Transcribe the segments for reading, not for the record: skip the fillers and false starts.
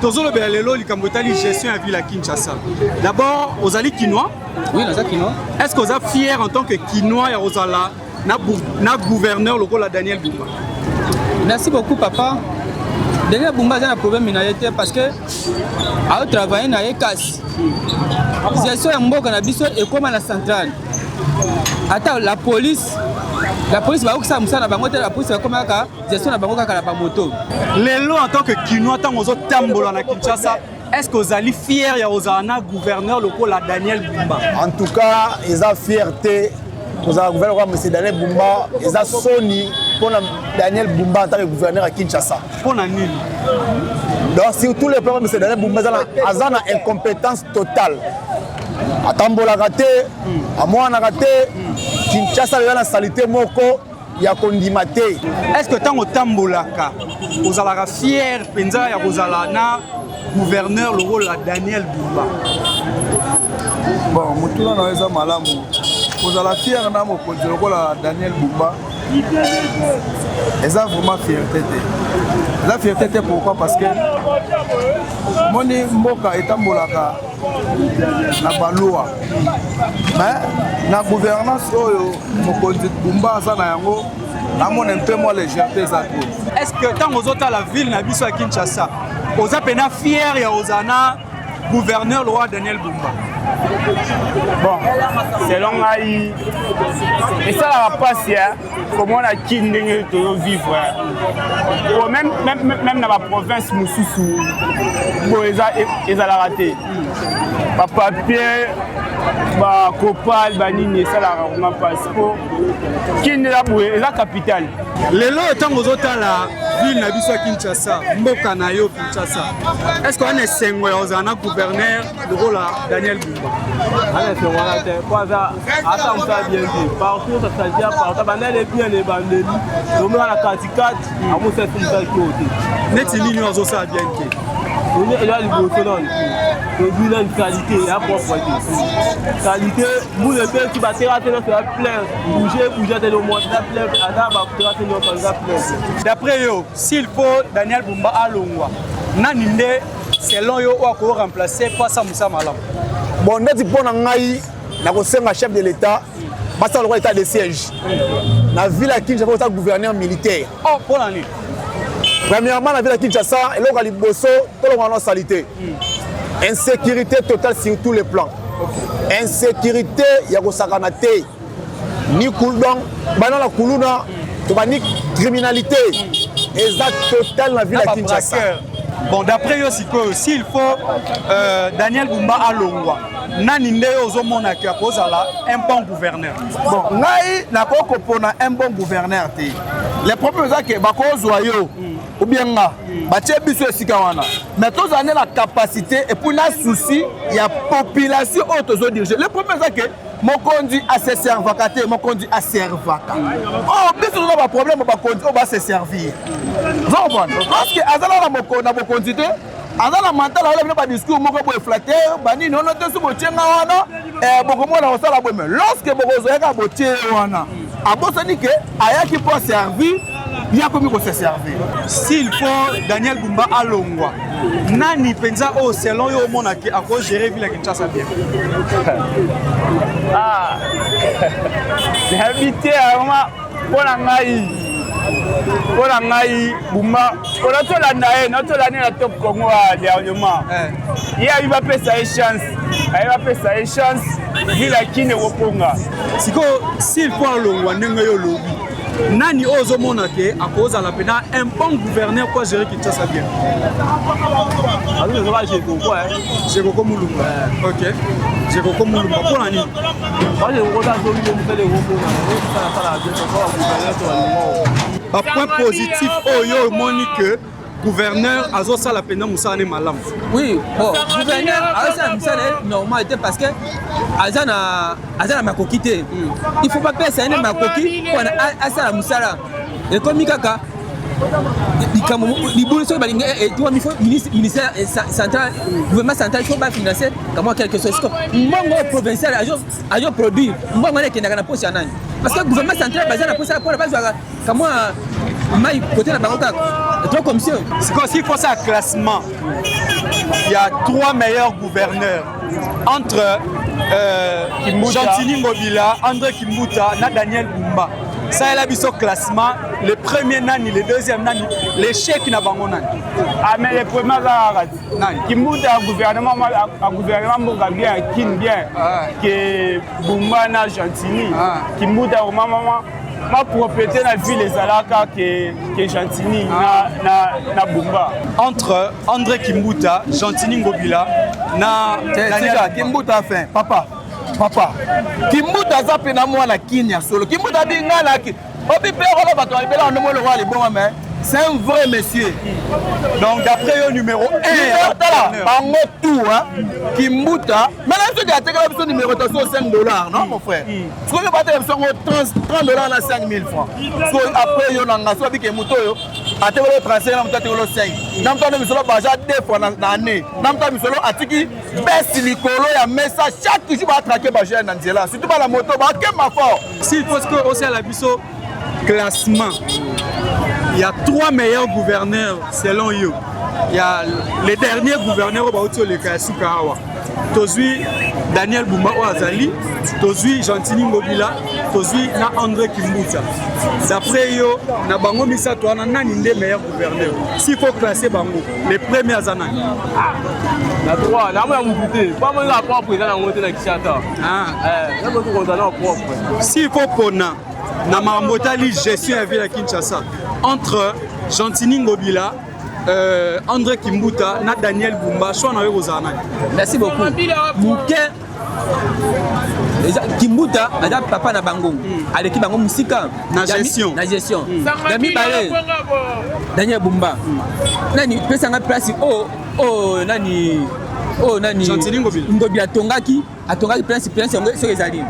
Tozolobela lelo likambo etali gestion ya ville ya Kinshasa. D'abord, ozali Kinois? Oui, naza Kinois. Est-ce que oza fier en tant que Kinois ya kozala na gouverneur lokola Daniel Bumba? Merci beaucoup, papa. Daniel Bumba aza na problème na ye te parce que aotravaille na ye, kasi gestion ya mboka na biso ekóma na centrale. Ata la police, la police bakokisala mosala na bango te. La police bakóma kaka gestion na bango kaka na bamoto. Lelo, en tant que Kinois, ntango ozotambola na Kinshasa, est ce que ozali fier ya kozala na gouverneur lokola Daniel Bumba? En tout cas, eza fierté kozala gouverneur lokola monsieur Daniel Bumba. Eza soni mpona Daniel Bumba en tant que gouverneur ya Kinshasa. Mpo na nini? Donc, sur tous les plans, monsieur Daniel Bumba aza na incompétence totale. Atambolaka te, amwanaka te. Kinshasa eza na saleté moko ya kondima te. Est ce que ntango otambolaka, ozalaka fier mpenza ya kozala na gouverneur lokola Daniel Bumba? Bon, motuna na yo eza malamu. Kozala fier na mokonzi lokola Daniel Bumba eza vraiment fierté te, eza fierté te. Pourquoi? Parce que moni mboka etambolaka na baloi, mais na gouvernance oyo mokonzi Bumba aza na yango, namona mpe mwa légèreté eza trop. Est ce que ntango ozotala ville na biso ya Kinshasa, oza mpenza fier ya kozala na gouverneur lokola Daniel Bumba? Bon, selon ngai, esalaka mpasi komona Kin ndenge tozovivre po même na baprovince mosusu boye ezalaka te. Bapapier, bakopal, banini, esalaka vraiment mpasi po Kin eza boye, eza capitale. Lelo, ntango ozotala ville na biso ya Kinshasa, mboka na yo Kinshasa, est ce que wana esengo ya kozala na gouverneur lokola Daniel Bumba? Ana esengo wana te, po aza ata mosala bien te. Partout ça partout bandele bien ebandeli tomeka na katikati, amosala esi mosala kio te. Neti nini oyo azosala bien te? Eza liboso nanu, tozwi nani, qualité ya propre te. Qualité mbula ebeti, baterrasse nyonso ya plein, bouge bouge te, lomwa eza plein, ata baterrasse nyonso eza plein. D'après yo, s'il faut Daniel Bumba alongwa, nani nde selon yo oyo akoremplace po asa mosala malamu? Bon, ndeti mpo na ngai, nakosenga chef de l'État basala lokola état de siège na ville ya Kinshasa, oza gouverneur militaire. Oh, mpo na nini? Premièrement, na ville ya Kinshasa, eloko ya liboso, tolongwa na saleté, insécurité totale sur tous les plans, insécurité ya kosakana te, ni donc bana na kuluna to bani, criminalité eza totale na ville ya Kinshasa. Bon, d'après yo sikoyo, s'il faut Daniel Bumba alongwa, nani nde yo ozomona ke akozala un bon gouverneur? Bon, ngai nakoki kopona un bon gouverneur te. Le problème eza ke bakozwa yo ou bien nga, batie biso esika wana, mais tozala nde na capacité et puis na souci ya population oyo tozodirige. Le problème eza ke mokonzi ase servaka te, mokonzi aservaka. Oyo biso toza baproblème, bakonzi oyo base servir, oza comprendre, parce que azala na bokonzi te, aza na mental aola bino badiscours moko boye flatteur, banini wana te. So botie nga wana, bokomona kosala boye, mais lorsque bokozwa ye kaka, botie ye wana, abosani ke ayaki mpo aservir, ye akomi kose servir. S'il faut Daniel Bumba alongwa, nani mpenza oyo selon yo omonaki akogérer ville ya Kinshasa bien? Ah, nayebi te vraiment. Mpo na ngai, Bumba, mpona tolanda ye, natolanda ye na Top Congo ya dernièrement, ye ayi bapesa ye chance, ayi bapesa ye chance, ville ya Kin ekoponga. Sikoyo, s'il faut alongwa, ndenge yo olobi, nani oyo ozomona ke akozala mpenza un bon gouverneur po agérer Kinshasa bien? Jekoko Mulumba. Ok, Jekoko Mulumba, mpo na nini? Bapoint positif oyo omoni ke gouverneur azosala mpenza mosala ne malamu? Oui, bon, gouverneur azosala mosala normal te parce que aza na makoki te. Il faut bapesa ye nde makoki mpona asala mosala. Ekomi kaka likambo libulu. Soki balingi etwami, faut ministère central, gouvernement central, il faut bafinancer kamwa quelque chose. Siko mbongo oyo provincial azo produire, mbongo wana ekendaka na poche ya nani? Parce que gouvernement central baza na posa mpona bazwaka kamwa. Mai côté na bango kaka. Trop comme ça. Sikoyo s'il faut ça classement, il y a trois meilleurs gouverneurs entre Gentiny Ngobila, André Kimbuta na Daniel Bumba. Salela biso classement, le premier nani, le deuxième nani, l'échec na bango nani? Ah mais le premier aza kaka Nani? Kimbuta, gouvernement a gouvernement mboka bien, Kin bien que Bumba na Gentiny. Kimbuta vraiment mama ma propriété na ville ezalaka que Gentiny na Bumba. Entre André Kimbuta, Gentiny Ngobila na Daniel Tika Kimbuta fin papa papa. Kimbuta aza mpe na mwana Kini ya solo. Kimbuta abi ngai naki obi mpe okola bato balibela ndo molo wa liboma, mais c'est un vrai monsieur. Donc d'après yo, numéro 1? Tala bango tout hein. Kimbuta, mais na biso atekela biso numérotation 5 $, non mon frère? Sikoyo batela biso yango 30 $ na 5000 francs. Sikoyo après yo na nga so abike moto oyo atekela 35 na moto atekela 5 na moto wana misolo baja deux fois na année na moto misolo atiki bese likolo ya mesa. Chaque jour batraquer bajeune na nzela, surtout bana moto bakema fort. S'il faut que osala biso classement, il y a trois meilleurs gouverneurs selon yo. Il y a les derniers gouverneurs oyo bauti oleka ya suka awa. Tozwi Daniel Bumba oyo azali, tozwi Gentiny Ngobila, tozwi na André Kimbuta. D'après yo, na bango misato wana, nani nde meilleur gouverneur? S'il faut classer bango, le premier aza nani? Na droit na ya mutu te po amonaka propre eza nango te na Kinshasa. Yango tokozala na propre. S'il faut pona na makambo etali gestion ya ville ya Kinshasa, entre Gentiny Ngobila, André Kimbuta na Daniel Bumba, choix na yo kozala nani? Merci beaucoup. Moke eza Kimbuta aza papa na bango, aleki bango mosika. Na gestion. Na gestion. Ya mibale, Daniel Bumba. Nani pesanga place oyo oyo nani oyo nani? Gentiny Ngobila. Ngobila atongaki place yango soki ezali.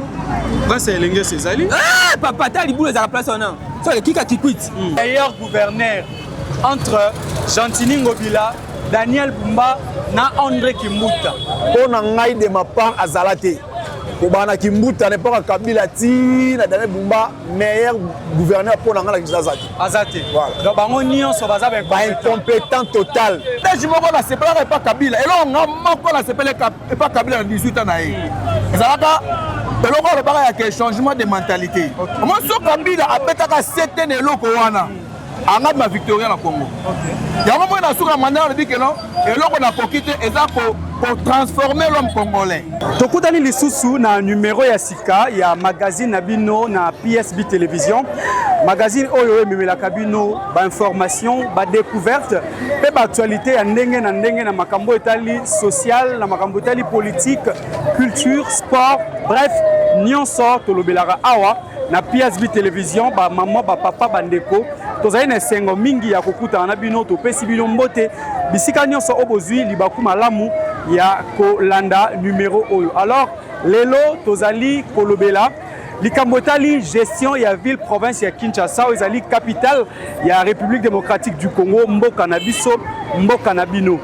Prince Elengesi ezali. Ah, papa, ta libulu ezalaka place wana soki ekika Kikwit. Meilleur gouverneur entre Gentiny Ngobila, Daniel Bumba na André Kimbuta? Mpo na ngai, de ma part, azala te kobanda na Kimbuta na epoka Kabila ti na Daniel Bumba, meilleur gouverneur mpo na ngai na Kinshasa aza te. Aza te. Voilà. Donc bango nyonso baza baincompétent total. Tâche moko nasepelaka epa Kabila, eloko nga moko nasepelaka epa Kabila na 18 ans na ye ezalaka eloko alobaka ya ke changement de mentalité. Omoi so Kabila abetaka sete na eloko wana, anga ma victoria na Congo. Yango moi na suka mandat alobi ke non, eloko nakoki te eza kotransformer l'homme congolais. Tokutani lisusu na numero ya sika ya magazine na bino na PSB Télévision, magazine oyo ememelaka bino bainformation, badécouverte mpe baactualité ya ndenge na ndenge na makambo etali social, na makambo etali politique, culture, sport, bref, nyonso tolobelaka awa na PSB Télévision. Bamama, bapapa, bandeko, tozali na esengo mingi ya kokutana na bino. Topesi bino mbote bisika nyonso oyo bozwi libaku malamu ya kolanda numero oyo. Alors lelo tozali kolobela likambo etali gestion ya ville province ya Kinshasa oyo ezali capitale ya République démocratique du Congo, mboka na biso, mboka na bino.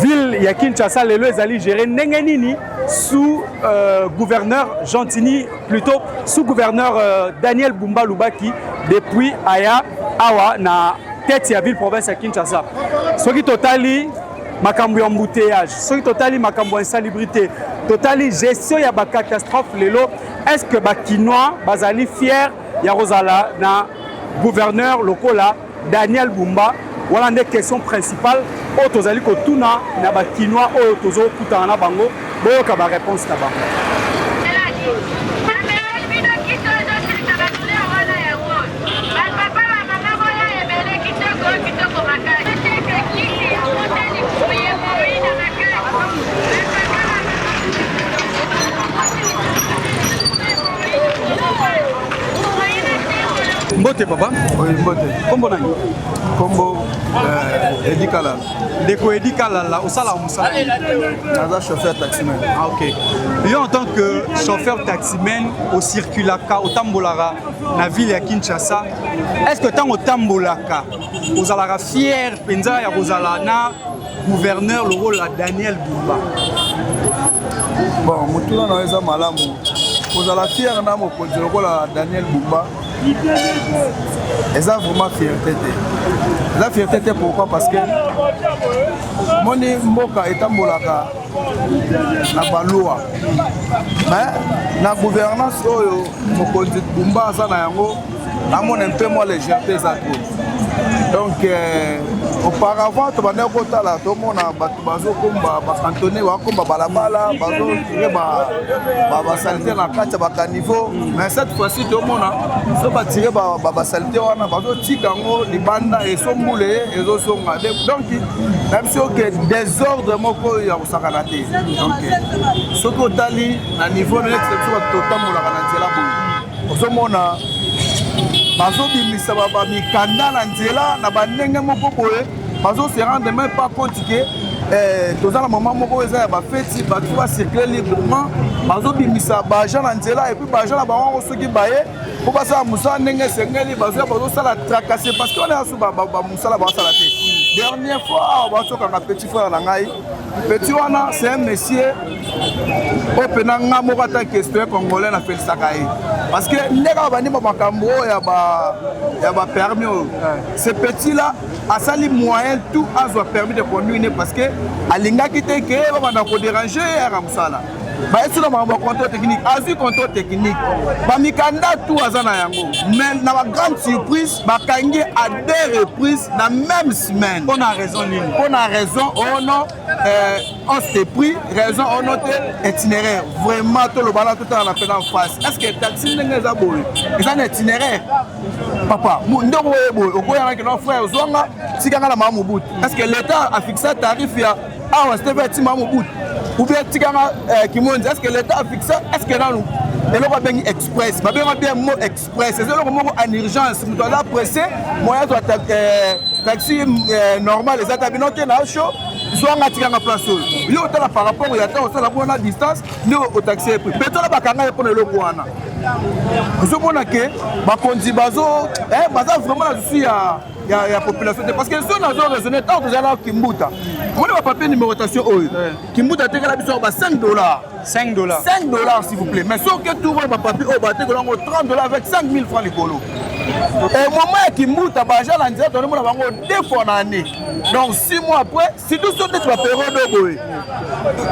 Ville ya Kinshasa lelo ezali géré ndenge nini sous gouverneur Gentiny, plutôt sous gouverneur Daniel Bumba Lubaki, depuis aya awa na tête ya ville province ya Kinshasa? Soki totali makambo ya embouteillage, soki totali makambo ya insalubrité, totali gestion ya bacatastrophe lelo, est ce que bakinois bazali fier ya kozala na gouverneur lokola Daniel Bumba? Wana nde question principale oyo tozali kotuna na bakinois oyo tozokutana na bango. Boyoka baréponse na bango. Bino kito ezosilisa badouleur wana yango. Bapapa, bamama, boya ebele, kitoko, kitoko makasi. Teke kisi akoteli hémorroïde na makasi. Mbote papa. Oyo mbote. Kombo nani? Kombo Edi Kalala. Ndeko Edi Kalala, osalaka mosala? Naza chauffeur taximan. Ah, ok. Yo, en tant que chauffeur taximan, ocirculaka, otambolaka na ville ya Kinshasa, est ce que ntango otambolaka ozalaka fier mpenza ya kozala na gouverneur lokola Daniel Bumba? Bon, motuna na yo eza malamu. Kozala fier na mokonzi lokola Daniel Bumba. Eza vraiment fierté te. Eza fierté te, pourquoi? Parce que moni mboka etambolaka na baloi, mais na gouvernance oyo mokonzi Bumba aza na yango, namona mpe mwa légèreté eza trop. Donc auparavant tobandaki kotala, tomona bato bazokomba, bacantonné bakomba balabala, bazotire basaleté na kati ya bacaniveau. Mais cette fois-ci tomona so batire basaleté wana, bazotika yango libanda, esombula ye, ezozonga. Donc na biso ke désordre moko ya kosakana te. Donc soki otali na niveau neti biso bato totambolaka na nzela boye, ozomona bazobimisa bamikanda na nzela na bandenge moko boye, bazose rendre même pas compte ke toza na moment moko eza ya bafeti, bato bacircule librement. Bazobimisa baagent na nzela et puis baagent na bango, soki baye mpo basala mosala ndenge esengeli, bazoya bazosala tracasser, parce que wana yaso mosala basala te. Dernière fois awa bazokanga petit frère na ngai. Petit wana, c'est un monsieur oyo mpena nga moko ata citoyen congolais nafelisaka ye, parce que nde kaka bandima makambo oyo ya bapermis oyo, ce petit là asali moyen tout azwa permis de conduire, parce que alingaki te ke babanda kodéranger yaka mosala. Bayesi na makambo ya contrôle technique, azwi contrôle technique, bamikanda tout aza na yango, mais na bagrande surprise bakangi à deux reprises na même semaine. Mpo na raison nini? Mpo na raison ono on se pris raison ono te itinéraire. Vraiment, tolobana, totala na mpena en face. Est ce que taxi ndenge eza boye eza na itinéraire? Papa, ndenge oye boye, okoyanaki no frère, ozwanga tikanga na Mama Mobutu. Est ce que l'État afixa tarif ya awa steve ti Mama Mobutu ou bien tikanga Kimonzi? Est ce que l'État afixa? Est ce que nanu eloko abengi express, babenga bien mot express, eza eloko moko en urgence, moto aza pressé, moyen azwa taxi normal eza ta bino te na show, zwanga tikanga place oyo. Yo otala par rapport ya temps osala kuna na distance nde otaxi ye prix. Petala, bakanga ye mpona eloko wana. Ozomona ke bakonzi bazo baza vraiment na souci ya population te, parce que so nazo raisonner, ntango tozala Kimbuta, moni bapapier numérotation oyo Kimbuta atekela biso ba 5 dollars. 5 dollars. 5 dollars, s'il vous plaît. Mais soki tour oyo, bapapier oyo batekela yango 30 dollars avec 5000 francs likolo. Et moment ya Kimbuta, baagent na nzela tonomona bango deux fois na année, donc 6 mois après, surtout so neti bapériode oyo boye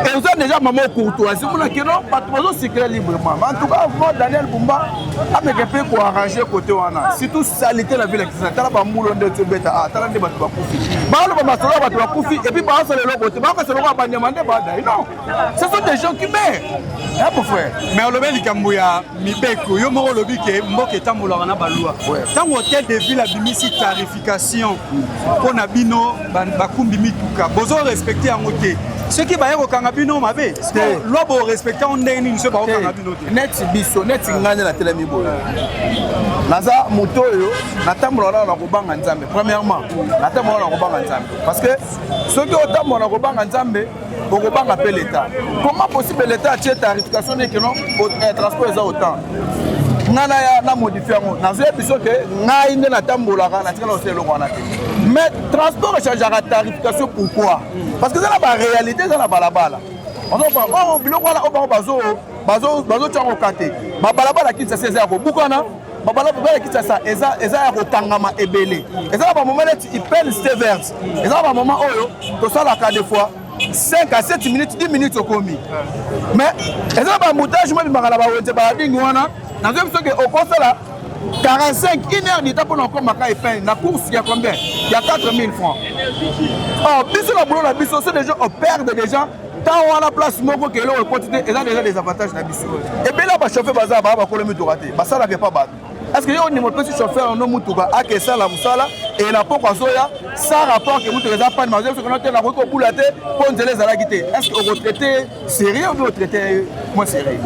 eza déjà mama courtoisie, omona keno bato bazocircule librement. Mais en tout cas, vraiment, Daniel Bumba ameke mpe koarrange côté wana, surtout salité na ville ya Kinshasa. Tala bambulo nde tobeta, ah, tala nde bato bakufi, baloba masolo ya bato bakufi et puis baosala eloko te, bakosala eloko ya banyama nde badai. Non, ce sont des gens qui meurent, hein, mon frère. Mais olobi likambo ya mibeko, yo moko olobi ke mboka etambolaka na baloi. Ntango hôtel de ville abimisi tarification mpo na bino bakumbi mituka, bozorespecte yango te. Soki baye kokanga bino mabe, loi borespecte yango ndenge nini soki bakokanga bino te? Neti biso, neti ngai nde natelemi boye, naza moto oyo natambola nano na kobanga Nzambe. Premièrement, natambola na kobanga Nzambe, parce que soki otambola na kobanga Nzambe, okobanga mpe l'État. Comment possible l'État atie tarification nekeno transport eza autant, ngai naya na modifie yango? Nazoyebi biso ke ngai nde natambolaka, natikala kosala eloko wana te. Mais transport echangeaka tarification pourquoi? Parce que eza na baréalité, eza na balabala. Oyo biloko wana oyo bango bazotia yango ka te. Babalabala Kinshasa eza ya kobukana, babalabala Kinshasa eza ya kokangama ebele. Eza na bamoment neti ipene ste verte, eza na bamoment oyo tosalaka des fois 5 à 7 minutes, 10 minutes okomi. Mais eza na baembouteillage mo ebimaka na bawenze baladingi wana. Nazoyebi soki okosala 45, une heure du temps mpona okomaka epin na course ya combien? Ya 4000 francs. Or biso na boulot na biso, so déjà operdre déjà temps wana, place moko ke eloko ekoti te, eza déjà des avantages na biso. Ebele ya bachauffeur baza baa bakolo mituka te, basalaka epa bato. Est ce que yo ondima opesi chauffeur no mutuka ake esala mosala e na poko azoya sans rapport ke mutuka eza panne, mazoya soki te nakoki kobula te mpo nzela ezalaki te? Est ce que okotraite sérieux ou bien otraite moins sérieux?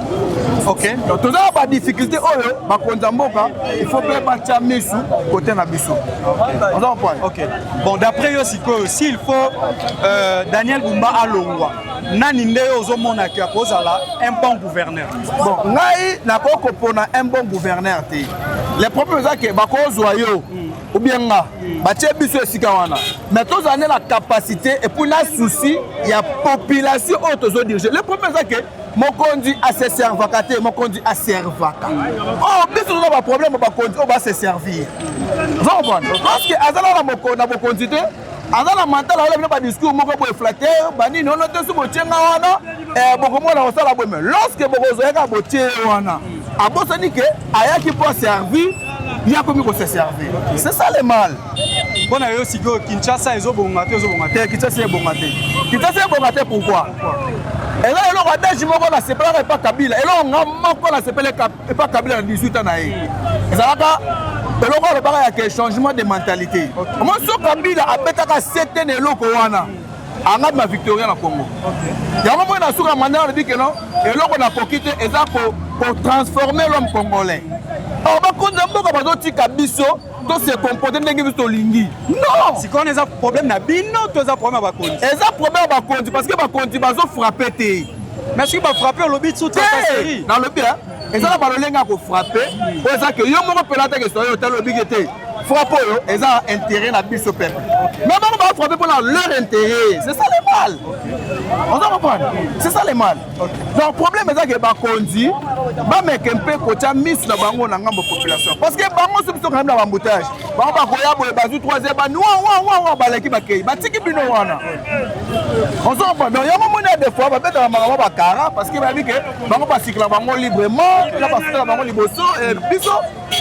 Ok. Donc toza na badifficulté oyo bakonzi ya mboka, il faut mpe batya misu kote na biso, oza comprendre? Ok, bon, d'après yo sikoyo, s'il faut Daniel Bumba alongwa, nani nde yo ozomonaki akozala un bon gouverneur? Bon, ngai nakoki kopona un bon gouverneur te. Le problème eza ke bakozwa yo ou bien nga, batie biso esika wana, mais tozala nde na capacité et puis na souci ya population oyo tozodirige. Le problème eza ke Mokonzi ase servaka te, mokonzi aservaka. Oh, biso toza ba problème bakonzi oyo base servir. Ozo comprendre? Parce que azala na bokonzi te, aza na mental aola bino ba discours moko boye flatteur, banini ono te so botie nga wana, eh, bokomona kosala boye. Mais lorsque bokozwa ye kaka botie ye wana, abosani ke ayaki mpo aservir, ye akomi kose servir. C'est ça le mal. Mpo na yo sikoyo Kinshasa ezobonga te, ezobonga te? Kinshasa ebonga te. Kinshasa ebonga te pourquoi? Eza eloko adage moko nasepelaka epa Kabila, eloko nga moko nasepele epa Kabila na 18 ans na ye ezalaka eloko alobaka ya ke changement de mentalité. Omoni so Kabila abetaka sete na eloko wana anga ma Victoria na Congo. Yango moi na suka mandat alobi ke non, eloko nakoki te eza ko transformer l'homme congolais. Or bakonzi ya mboka bazotika biso to se comporter ndenge biso tolingi. Non, sikoyo eza problème na bino to eza problème ya bakonzi? Eza problème ya bakonzi parce que bakonzi bazo frapper te. Mais soki bafrappe olobi sous tracasserie. Nalobi eza na balolenge ya kofrappe oyo eza ke yo moko mpela atake soyo otali obiki te frappe oyo eza intérêt na biso peuple, mais bango bafrappe mpona leur intérêt. C'est ça le mal, oza comprendre? C'est ça le mal. Donc problème eza ke bakonzi bameke mpe kotya miso na bango na ngambo population, parce que bango so biso kangami na bamboutage, bango bakoya boye bazwi 3 heures bani wa wa wa wa baleki bakei batiki bino wana, ozo comprendre? Donc yango moni ya des fois babetaka makambo bakara parce que bayebi ke bango basikela bango librement na basutela bango liboso, biso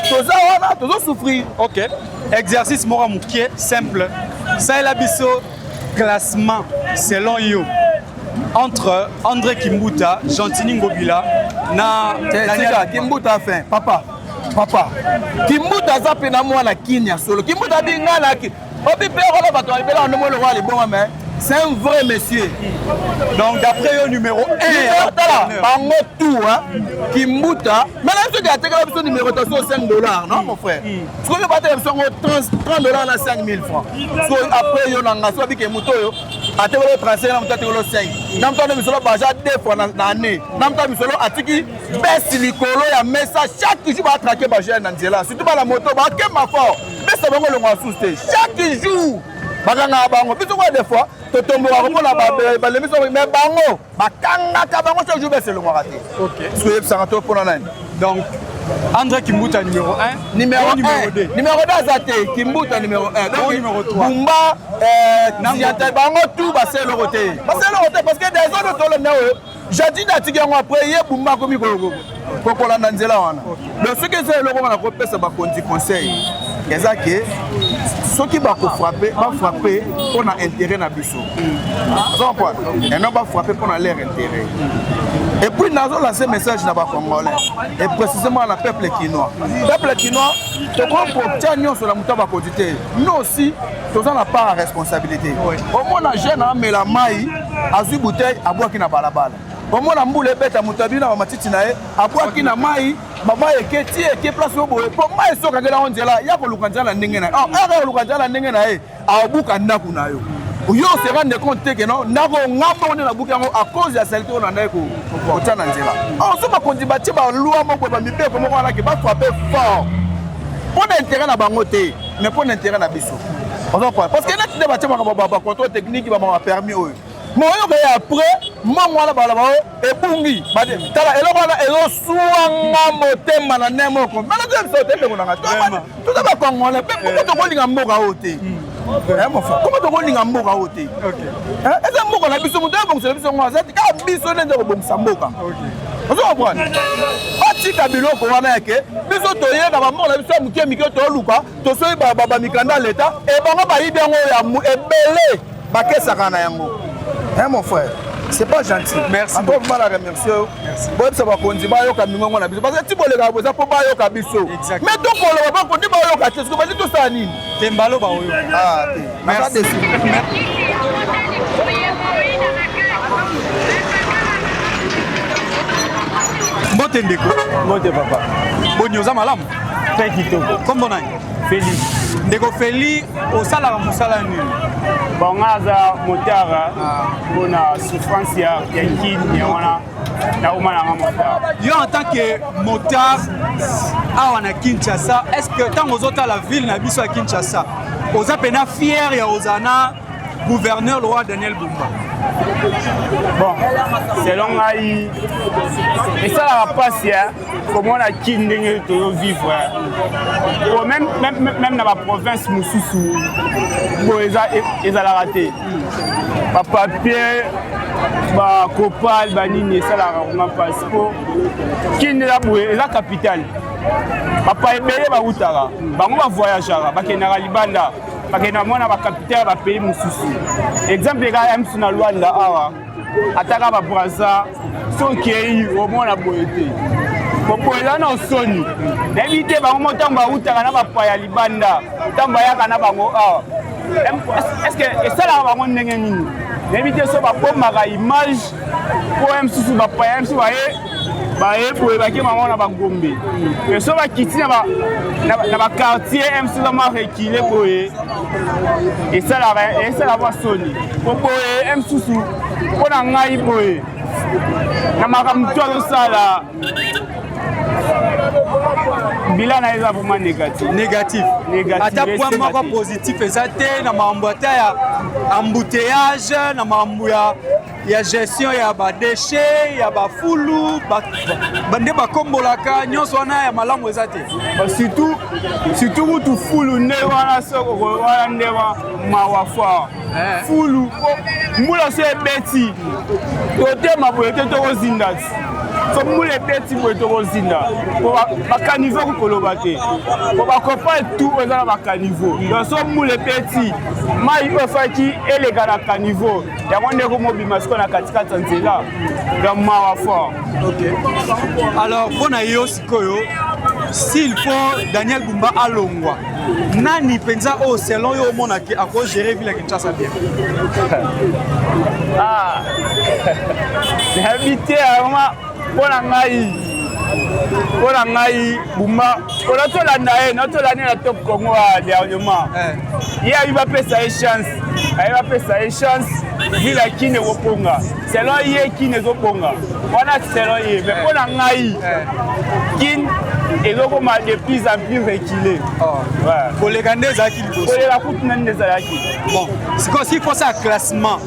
toza wana tozosouffrir. Ok, exercice moko mokie simple, salela biso classement selon yo entre André Kimbuta, Gentini Ngobila na Daniel Kimbuta. Fin papa, papa Kimbuta aza mpe na mwana kini ya solo. Kimbuta abingalaki obi mpe wana bato balibela wana mwana lokola libonga, mais c'est un vrai monsieur. Donc d'après yo, numéro 1? Tala bango tout hein, Kimbuta. Mais na biso atekela biso numérotation 5 $, non mon frère? Sikoyo batela biso yango 30 $ na 5000 francs. Sikoyo après yo na nga so abike moto oyo atekelo 35 na moto atekelo 5 na moto wana misolo baja deux fois na année na moto misolo atiki bese likolo ya mesa. Chaque jour batraquer bajeune na nzela, surtout bana moto bakema fort, besa bango elongo susu te. Chaque jour bakangaka bango. Biso kwa des fois totombokaka komona balembi so, mais bango bakangaka bango chaque jour, bese elongwaka te. Soki oyebisaka to mpona nani? Donc André Kimbuta numéro 1? Numéro 1, 2, numéro 2 aza te. Kimbuta numéro 1. Donc numéro 3? Bumba, bango tout basa eloko te, basa eloko te, parce que des autres tolanda oyo Jadine atiki yango après ye Bumba akomi kokolanda nzela wana. Donc soki eza eloko wana kopesa bakonzi conseil eza ke soki bakofrappe, bafrappe mpo na intérêt na biso, oza eno bafrappe mpo na leur intérêt. Et puis nazolancer message na bacongolais et précisément na peuple kinois. Peuple kinois, tokokotia nyonso na moto ya bakonzi te. Nous aussi toza na part ya responsabilité. Omona jeune amela mai, azwi bouteille abwaki na balabala. Omona mbula ebeta, moto abimi na bamatiti na ye abwaki na mai, bamai eke ti eke place oyo boye, mpo mai esokakela yango nzela ya koluka nzela na ndenge na ye. Ere ya koluka nzela na ndenge na ye, aobuka ndako na yo. Yo se rendre compte te ke non, ndako nga moko nde nabuki yango à cause ya saleté oyo na ndaki kotia na nzela. Or so bakonzi batie baloi moko, bamibeko moko wana ke bafrappe fort mpo na intérêt na bango te, mais mpo na intérêt na biso, ozokoa? Parce que neti nde batie makambo bacontrôle technique, bamaka permis oyo moyoka ye après mbongo wana bala bao ebungi. Tala eloko wana ezoswanga motema na nde moko mena toyebisa te, ndeko nanga, toza bacongolais mpe koma tokolinga mboka oyo te? Koma tokolinga mboka oyo te? Eza mboka na biso, moto ayebongisela biso yango aza te, kaka biso nde nza kobongisa mboka, ozo comprendre? Batika biloko wana yake biso toyeba bamboka na biso ya moke mike, toluka tosoki bamikanda ya leta ebango bayibi yango ya ebele, bakesaka na yango. Hein, mon frère, c'est pas gentil. Merci. Encore mal à remercier. Boyebisa bakonzi bayoka mingongo na biso, parce que ti bolekaka boza mpo bayoka biso, mais tokoloba bakonzi bayoka te. Soki bali tosala nini? Tembalo baoyo. Ah te, naza déçu. Mbote ndeko. Mbote papa. Boni, oza malamu? Très kitoko. Kombo nani? Félix. Ndeko Feli, osalaka mosala nini? Bon, nga aza motard mpona souffrance ya kini yango wana naoma nanga motard. Yo en tant que motard awa na Kinshasa, est ce que ntango ozotala ville na biso ya Kinshasa, oza mpena fier ya ozala na gouverneur le roi Daniel Bumba? Bon, selon ngai esalaka mpasi komona kin ndenge tozovivre po même na baprovince mosusu boye ezalaka te, bapapier, bakopal, banini, esalaka vraiment mpasi po kin eza boye, eza capitale. Bapa ebele bawutaka, bango bavoyageaka, bakendaka libanda, bakendaka mona bacapitale ya bapays mosusu. Exemple kaka ya mosusu na Lwanda awa, ataka babraza, soki okei omona boye te, po eza na osoni. Nayebi te bango mo ntango bawutaka na bapaya libanda, ntango bayaka na bango awa, est-ce esalaka bango ndenge nini? Nayebi te so babomaka image po ya mosusu bapaya mosusu baye baye boye, bake bango na bagombe, mais so bakiti na baquartier mosusu mwa reculé boye, esalaka esala mwa soni po boye mosusu. Mpo na ngai boye, na makambo to azosala, bilan na ye eza vraiment négatif. Négatif? Négatif. Ata point moko positif eza te na makambo ata ya embouteillage, na makambo ya gestion ya badéchets, ya bafulu nde bakombolaka nyonso wana, ya malamu eza te? Surtout kutu fulu nde wana, soko wana nde mawa fort. Fulu, mbula so ebeti, totema boye te, tokozinda ti. So mbula ebeti boye, tokozinda po bacaniveau, koloba te, po bakopa tu eza na bacaniveau. Donc so mbula ebeti, mai oyo efaki eleka na caniveau, yango nde komobima sikoyo na katikati ya nzela. Donc mawa fort. Ok, alors mpo na yo sikoyo, s'il faut Daniel Bumba alongwa, nani mpenza oyo selon yo omonaki akogérer ville ya Kinshasa bien? Ah, nayebi te vraiment. Mpo na ngai Bumba, mpona tolanda ye, natolanda ye na Top Congo ya dernièrement, ye ayi bapesa ye chance, ayi bapesa ye chance, ville ya Kine ekobonga. Selon ye, Kine ezobonga wana selon ye, mais mpo na ngai, Kine ezokoma de plus en plus reculé. Koleka nde ezalaki liboso? Koleka kutu na nde ezalaki. Bon, sikoyo s'il faut ça classement,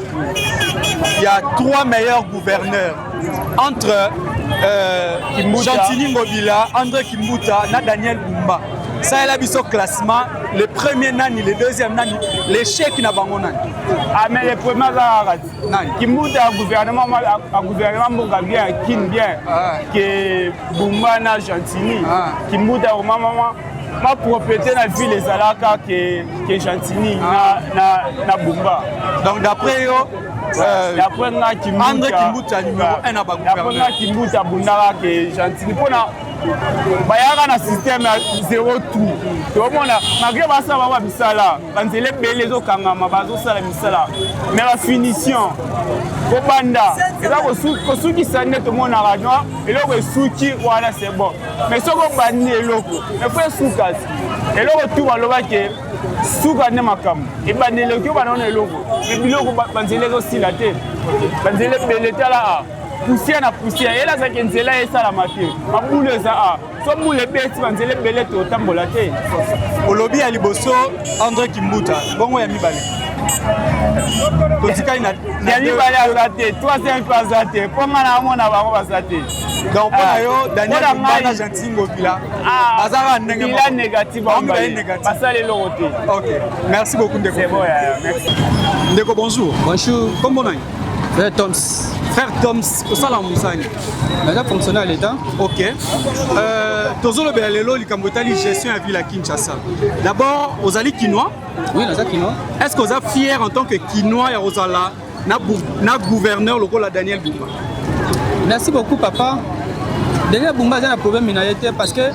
il y a trois meilleurs gouverneurs entre Gentini Ngobila, André Kimbuta na Daniel Bumba, salela biso classement: le premier nani, le deuxième nani, l'échec na bango nani? Ah, mais le premier aza kaka Nani? Kimbuta. Gouvernement, gouvernement mboka bien, Kin bien que Bumba na Gentini. Kimbuta vraiment mama ma propriété na ville ezalaka que Gentini na Bumba. Donc d'après yo, d'après nga, Kimbuta. André Kimbuta numéro 1 na bagouverneur? Nga, Kimbuta abundaka que Gentini, mpona bayaka na système ya zéro trou. Tomona malgré basala bango misala, banzela ebele ezokangama, bazosala misala, mais bafinition, kobanda eza kosukisa nde tomonaka no eloko esuki wana, c'est bon. Mais soki obandi eloko, efo esuka ti eloko tu balobaki suka nde makambo ebandi. Eleki obanda wana eloko, mais biloko, banzela ezosila te, banzela ebele. Tala a poussière na poussière, elazaki nzela esalama te, mabulu eza a so mbula ebeti, banzela ebele totambola te. Olobi ya liboso André Kimbuta, bongo ya mibale totikali na Ya mibale aza te, troisième mpe aza te, mpo nga na amona bango baza te. Donc mpo na yo, Daniel Bumba na Gentiny Ngobila baza kaka ndenge Bilan négatif. Basala eloko te. Ok, merci beaucoup, ndeko. C'est bon, merci. Ndeko, bonjour. Bonjour. Kombo nani? Frère Toms. Frère Toms, osala mosani? Naza fonctionnaire à l'État. Ok, tozolobela lelo likambo etali gestion ya ville ya Kinshasa. D'abord, ozali Kinois? Oui, naza Kinois. Est ce que oza fier en tant que Kinois ya kozala na gouverneur lokola Daniel Bumba? Merci beaucoup, papa. Daniel Bumba aza na problème na ye te, parce que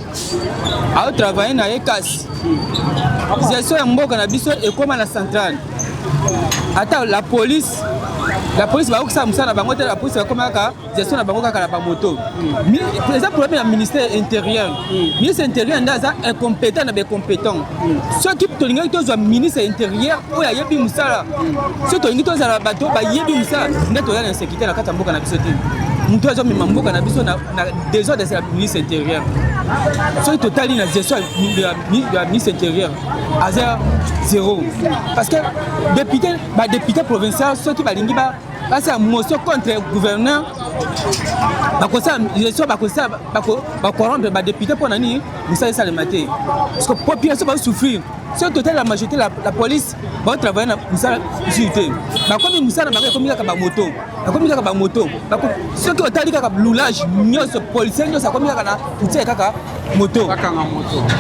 aotravaille na ye, kasi gestion ya mboka na biso ekóma na centrale. Ata la police bakokisala mosala na bango te. La police bakóma kaka gestion na bango kaka na bamoto. Eza problème ya ministère intérieur. Ministre intérieur nde aza incompétent na baincompétent. Soki tolingaki tozwa ministre intérieur oyo ayebi mosala, soki tolingi tozala bato bayebi mosala, nde toza na insécurité na kati ya mboka na biso te. Moto azomema mboka na biso na désordre, c'est la ministre intérieur. Soki totali na gestion ya ministre intérieur, aza zéro, parce que député, badéputé provincial, soki balingi ba Basala motion contre gouverneur, bakosala gestion, bakosala bacorrompre badepute mpo na nini mosala esalema te, parce que population bazosouffrir. Soki totali la majorité la, la police baotravaille na mosala lisusu te, bakomi mosala na bango ekomi kaka bamoto, bakomi kaka bamoto. Soki otali kaka lulage nyonso, policier nyonso akomi kaka na outil kaka moto,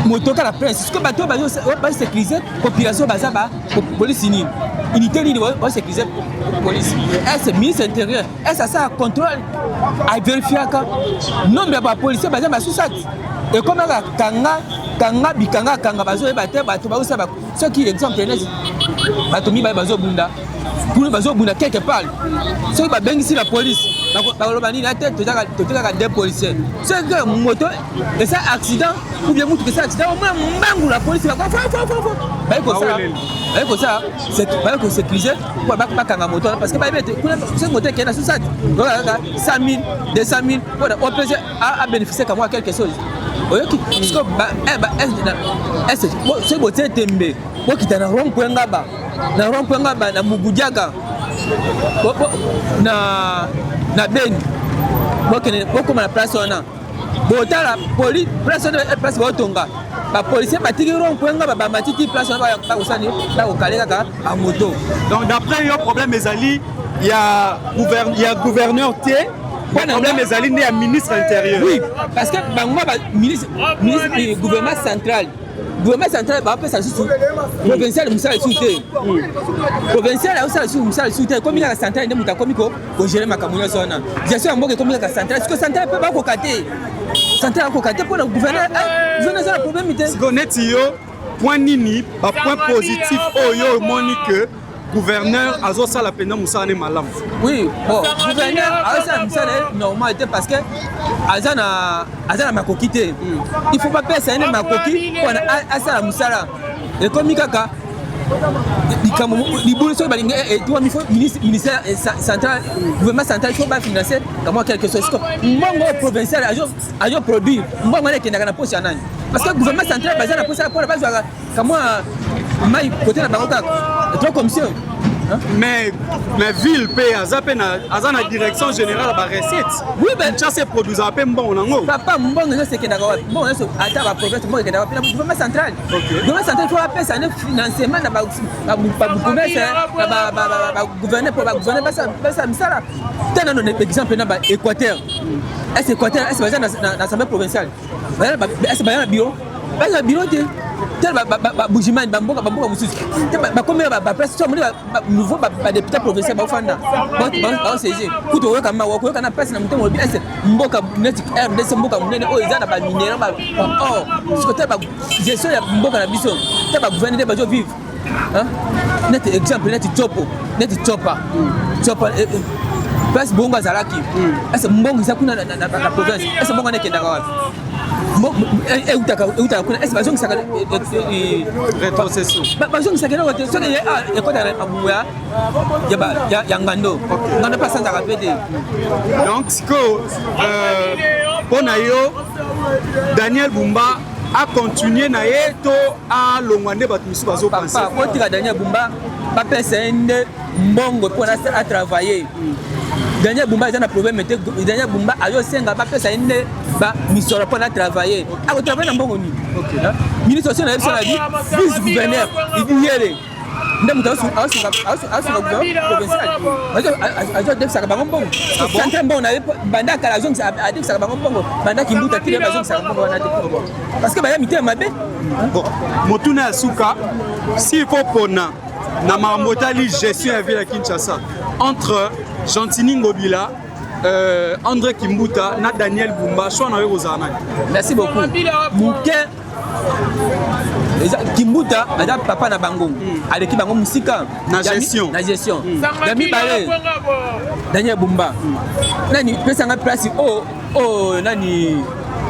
moto kaka prince. Soki bato bazosécurise population, baza ba police nini, unité nini bazosécurise police? Est ministre intérieur est asala contrôle, avérifiaka nombre ya bapolicier baza basusati? Ekomaka kanga kanga bikanga kanga, bazoyeba te bato bazosala. Soki exemple neti bato mibale bazobunda kuna, bazobunda quelque part, soki babengisi la police, bakoloba nini? Ate totikaka deux policiers. Soki kaka moto esa accident ou bien mutuka esa accident, omona mbangu la police baye kosala, baye kosala, baye kosécuriser mpo bakanga moto wana, parce que bayebi ete kuna soki moto ekende na susati, kaka 100 000, 200 000 mpona OPG abénéficie kamwa quelque chose. Oyoki soki botie tembe, bokita na rond point Ngaba, na rond point Ngaba, na Mugudiaka, na Beni, bokende bokóma na place wana, botala poli place wana, place baotonga. Bapolicier batiki rond point Ngaba, bamatiti place wana, bakosani bakokale kaka bamoto. Donc d'après yo, problème ezali ya gouverneur te, problème ezali nde ya ministre intérieur? Oui, parce que bango ministre, ministre, gouvernement central, gouvernement central bapesa lisusu provincial mosala lisusu te. Provincial aosala lisusu mosala lisusu te, ekomi kaka central nde moto akomi kogérer makambo nyonso wana. Gestion ya mboka ekomi kaka central. Siko central mpe bakoka te, central akoka te mpona gouverneur. Gouverneur eza na problème te. Siko neti yo, point nini, bapoint positif oyo omoni ke gouverneur azosala mpenza mosala ne malamu? Oui, bon, gouverneur azosala mosala normal te, parce que aza na makoki te. Il faut bapesa ye nde makoki mpona asala mosala. Ekomi kaka likambo libulu. Soki balingi etwami, faut ministère central, gouvernement central, il faut bafinance kamwa quelque chose. Siko mbongo oyo provincial azo produire, mbongo wana ekendaka na poche ya nani? Parce que gouvernement central baza na posa mpona bazwaka kamwa mai kote na bango kaka trop commission. Mais ville mpe aza mpe aza na direction générale ya barecette. Oui, ben Kinshasa eproduisaka mpe mbongo nango. Papa, mbongo nyonso ekendaka wapi? Mbongo nyonso, ata baprovince, mbongo ekendaka wapi? Na gouvernement central. Gouvernement central faut apesa ne financement na babourgmestre, na bagouverneur, mpo bagouverneur basala misala te. Nano exemple na baÉquateur. Est Équateur, est baza na assemblée provinciale? Est baza na bureau? Baza na bureau te. Te, baBujimayi, bamboka mosusu te, bakomi na baplace. So amoni nouveau badéputé provincial baofanda, baosiéger kutu, oyoka mawa, koyoka na place na motema. Olobi ese mboka neti RDC, mboka monene oyo eza na baminerai, or siko te gestion ya mboka na biso te, bagouverneur nde bazovivre. Neti exemple neti Tshopo, neti Tsopa, Tsopa place bongo azalaki, ese mbongo eza kuna na province? Ese mbongo wana ekendaka wapi? Eutaka kuna, ese bazongisaka? Rétrocession. Bazongisaka eloko te. Soki ekotaka na mabumu ya ngando, ngando mpe asanzaka mpe te. Donc sikoyo, mpo na yo, Daniel Bumba acontinue na ye to alongwa nde bato mosusu bazopense? Otika Daniel Bumba, bapesa ye nde mbongo mpona atravaille. Daniel Bumba eza na problème te. Daniel Bumba azosenga bapesa ye nde bamisolo mpona atravaille. Akotravaille na mbongo nini? Ministre oso na ye biso na bi vice gouverneur Idiyele nde moto aosunga gouvernement provincial, azodefisaka bango mbongo. Centre mbongo na ye banda kala adefisaka bango mbongo, banda Kimbuta tile bazongisaka mbongo wana te, parce que baya mitema mabe. Bon, motuna ya suka: s'il faut pona na makambo etali gestion ya ville ya Kinshasa entre Gentini Ngobila, André Kimbuta na Daniel Bumba, choix na yo kozala nani? Merci beaucoup. Moke eza Kimbuta, aza papa na bango, aleki bango mosika. Na gestion. Na gestion. Ya mibale, Daniel Bumba. Nani pesanga place oyo nani,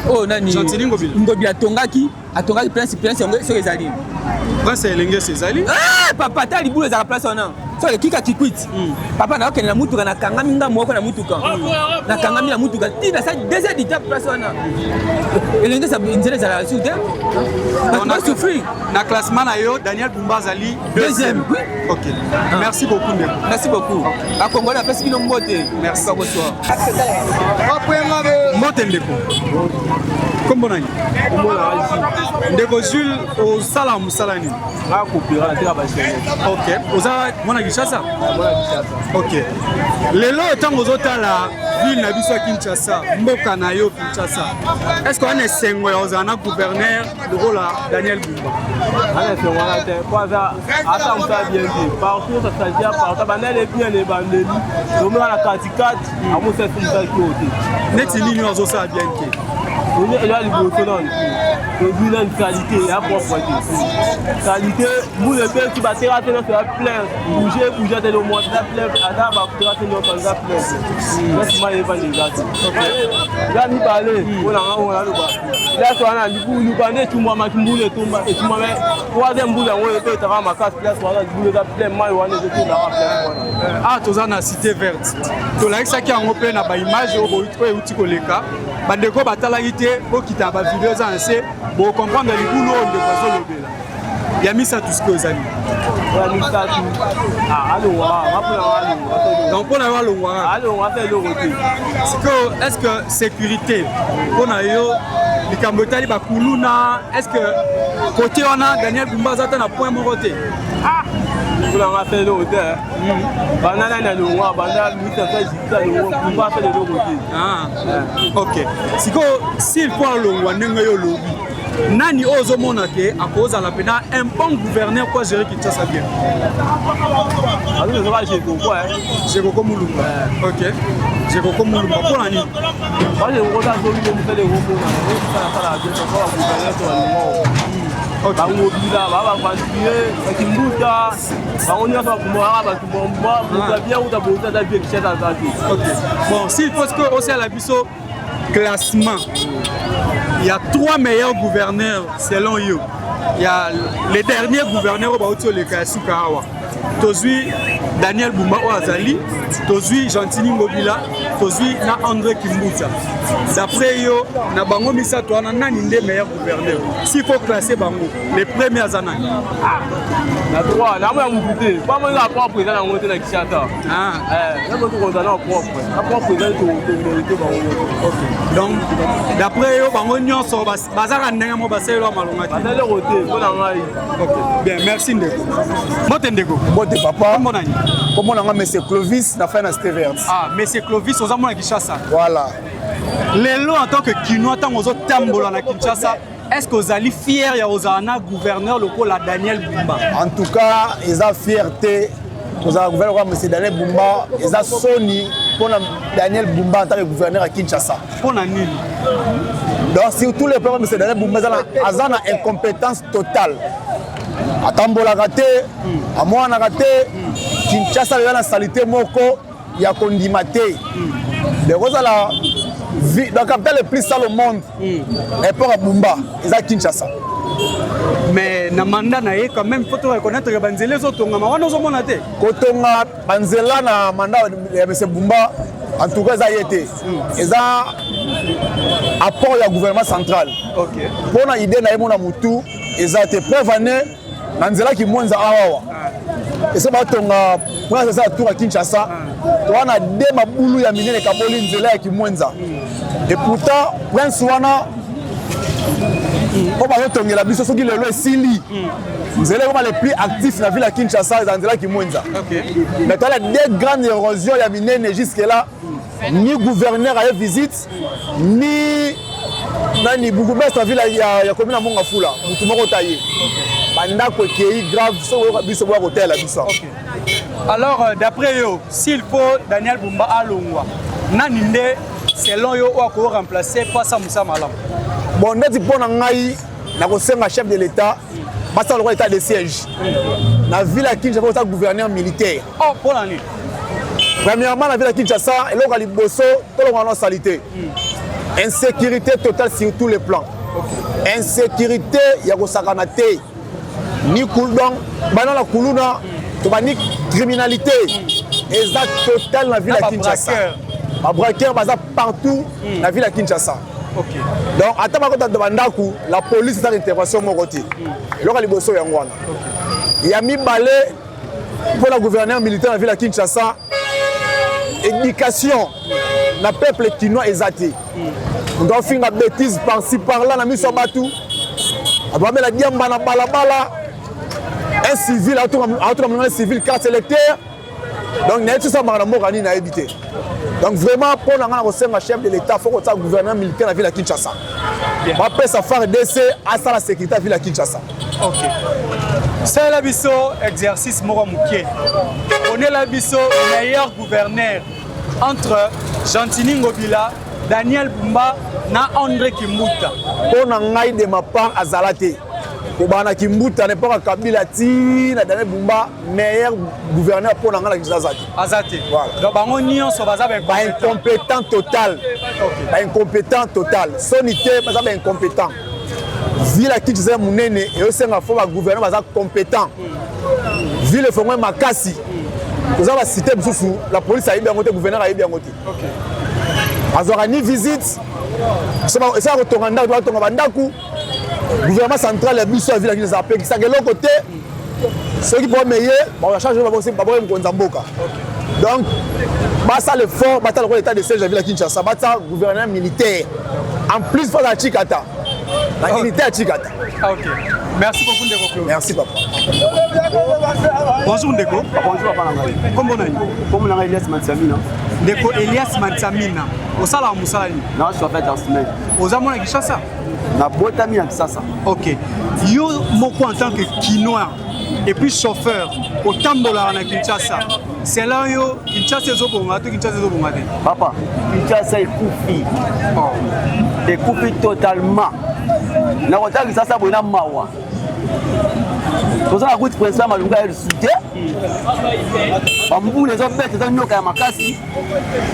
oyo nani? Gentini Ngobila. Ngobila atongaki. Atongaki Prince, Prince yango soki ezali. Prince Elengesi ezali? Ah, papa, ata libulu ezalaka place wana. Soki ekika Kikwit. Papa, nakokende na mutuka, nakangami nga moko na mutuka. Nakangami na mutuka ti nasali 2 heures du temps place wana. Elengesi nzela ezalaka lisusu te. Bato basouffrir. Na classement na yo, Daniel Bumba azali deuxième. Oui. Ok. Ah. Merci beaucoup ndeko. Merci beaucoup. Ba Congolais apesi bino mbote. Merci. Bonsoir. Mbote ndeko. Kombo nani? Kombo na Jules. Ndeko Jules, osala mosala nini? Nga coopéra na teka ba chaîne. Ok. Oza mwana Kinshasa? Mwana Kinshasa. Ok. Lelo ntango ozotala ville na biso ya Kinshasa, mboka na yo Kinshasa, est-ce que wana esengo ya kozala na gouverneur lokola Daniel Bumba? Ana esengo wana te, po aza ata mosala bien te, partout sasalia partout bandele bien na ebandeli tomeka na katikati amosala esi mosala kio te. Neti nini oyo azosala bien te? Eza liboso nanu tozwi nanu salite ya propre te, salite mbula ebeti baterase nyonso ya plein, bouge bouge ata eloko moko eza plein, ata baterase nyonso eza plein te, mai evanda eza te. Eza mibale mpona nga oyo naloba, place wana libulu banda etumbwamaki, mbula etumba etumbwama troisième mbula yango ebetaka makasi, place wana libulu eza plein, mai wana ezotondaka plein wana. Awa toza na Cité Verte, tolakisaki yango mpe na baimage oyo euti koleka. Bandeko batalaki te, bokita bavideo eza na se, bocomprendre libulu oyo ndeko azolobela. Ya misato sikoyo ezali ya misato alongwa mpona Donc mpona yo alongwa? Alongwa mpe eloko te. Sikoyo est ce que sécurité mpona yo, likambo etali bakuluna, est ce que côté wana Daniel Bumba aza ata na point moko te? Mpona nga mpe eloko te. Banda nani alongwa? Banda ministre ya justice alongwa, Bumba mpe eloko te. Ok, sikoyo s'il faut alongwa ndenge yo olobi, nani oyo ozomona ke akozala mpena un bon gouverneur po agérer Kinshasa bien? Azozoka Jekoko. Jekoko Mulumba, ok. Jekoko Mulumba, mpona nini? Jekoko azongi mosala ekomona osalasala bien gouverneur to balongwa bangobila babavantuye bakimbuta bango nyonso bakumaka bato moto bien uta boza ata vie Kinshasa aza te. Ok, bon, s'il faut que osala biso classement, il y a trois meilleurs gouverneurs selon yo. Il y a les derniers gouverneurs oyo bauti oleka ya suka awa. Tozwi Daniel Bumba oyo azali, tozwi Gentini Ngobila, tozwi na André Kimbuta. D'après yo, na bango misato wana, nani nde meilleur gouverneur? S'il faut classer bango, le premier aza nani? Na droit namo ya mutu te, po amonaka propre eza nango te na Kinshasa. Namoto kozala na propre, na propre eza tomérite bango nyonso. Donc d'après yo, bango nyonso bazaka ndenge moko, basalelwa malonga te? Baza eloko te mpo na ngai. Ok, bien, merci ndeko. Mbote ndeko. Mbote papa. Kombo nani? Kombo na nga monsieur Clovis, na fai na Cité Verte. Ah, monsieur Clovis, oza mwana Kinshasa? Voilà. Lelo en tant que Kinois, ntango ozotambola na Kinshasa, est-ce que ozali fier ya kozala na gouverneur lokola Daniel Bumba? En tout cas eza fierté kozala gouverneur lokola monsieur Daniel Bumba. Eza soni mpona Daniel Bumba en tant que gouverneur ya Kinshasa. Mpona nini? Donc surtout le problème, monsieur Daniel Bumba aza na incompétence totale, atambolaka te, amwanaka te. Kinshasa eza na saleté moko ya kondima te. Donc ozala la capitale le plus sale au monde na époque ya Bumba eza Kinshasa. Mais na mandat na ye quand même, faut to reconnaître que banzela ezotongama wana, ozomona te? Kotonga banzela na mandat ya monsieur Bumba, en tout cas eza ye te, eza apport ya gouvernement central. Mpona idée na ye mona mutu eza te. Preuve ane na nzela Kimwenza awawa ese batonga prince eza tour ya Kinshasa, toza na de mabulu ya minene ekaboli nzela ya Kimwenza. Et pourtant prince wana oyo bazotongela biso, soki lelo esili, nzela ekoma le plus actif na ville ya Kinshasa eza nzela Kimwenza. Mais toza na deux grandes érosion ya minene, jusque là ni gouverneur aye visite, ni nani bourgmestre ya ville ya commune ya Mont Ngafula, motu moko ta ye. Bandako ekei grave, soki oyoka biso boya kotelela biso. Alors d'après yo, s'il faut Daniel Bumba alongwa, nani nde selon yo oyo ako remplacer po asa mosala malamu? Bon, neti mpo na ngai, nakosenga chef de l'État basala lokola état de siège na ville ya Kinshasa, kosala gouverneur militaire. Oh, mpo na nini? Premièrement, na ville ya Kinshasa, eloko ya liboso tolongwa na saleté, insécurité totale sur tous les plans. Insécurité ya kosakana te, ni donc bana na kuluna to bani, criminalité eza total na ville ya Kinshasa. Babraqueur baza partout na ville ya Kinshasa. Donc ata bakota na bandako, la police ezaka intervention moko te. Eloko ya liboso yango wana. Ya mibale, mpo na gouverneur militaire na ville ya Kinshasa, éducation na peuple kinois eza te. Moto afinga bétise par-ci par-là na miso ya bato, abamela diamba na balabala, un civil aotuna monga civil, carte électeur. Donc nayebi soki amaka na mboka nini, nayebi te. Donc vraiment, mpo na ngai, na kosenga chef de l'État, faut kotia gouverneur militaire na ville ya Kinshasa, bapesa FARDC asala sécurité ya ville ya Kinshasa. Ok, salela biso exercice moko moke, ponela biso meilleur gouverneur entre Gentini Ngobila, Daniel Bumba na André Kimbuta. Mpo na ngai, de ma part, azala te kobanda na Kimbuta na epoka Kabila ti na Daniel Bumba, meilleur gouverneur mpo na ngai na Kinshasa aza te. Aza te. Voilà. Donc bango nyonso baza baincompétent total, baincompétent total. Soni te, baza baincompétent. Ville ya Kinshasa ya monene, eyosenga faut bagouverneur baza compétent. Ville efongwe makasi, toza bacité mosusu la police ayebi yango te, gouverneur ayebi yango te, azwaka ni visite. Esaka kotonga ndako, batonga bandako. Gouvernement central ya biso ya ville ya Kinshasa apekisaka eloko te. Soki problème eye, bachange, baboye mokonzi ya mboka. Donc basala effort, batala lokola état de siège ya ville ya Kinshasa, batia gouverneur militaire. En plus fazala Tshikata na unité ya Tshikata. Ah, ok, merci beaucoup, ndeko Claude. Merci, papa. Bonjour, ndeko. Bonjour, papa na ngai. Kombo nani? Kombo na ngai Elias Matsamina. Ndeko Elias Matsamina, osalaka mosala nini? Na chauffeur taximan. Oza mwana Kinshasa? Nabotami na Kisasa. Ok, yo moko en tant que Kinois et puis chauffeur, otambolaka na Kinshasa, selon yo, Kinshasa ezobonga to Kinshasa ezobonga te? Papa, Kinshasa ekufi, ekufi totalement. Na kotala Kisasa boye na mawa, toza na route principale Malunga ya lisusu te. Bambula ezobeta, eza nyoka ya makasi.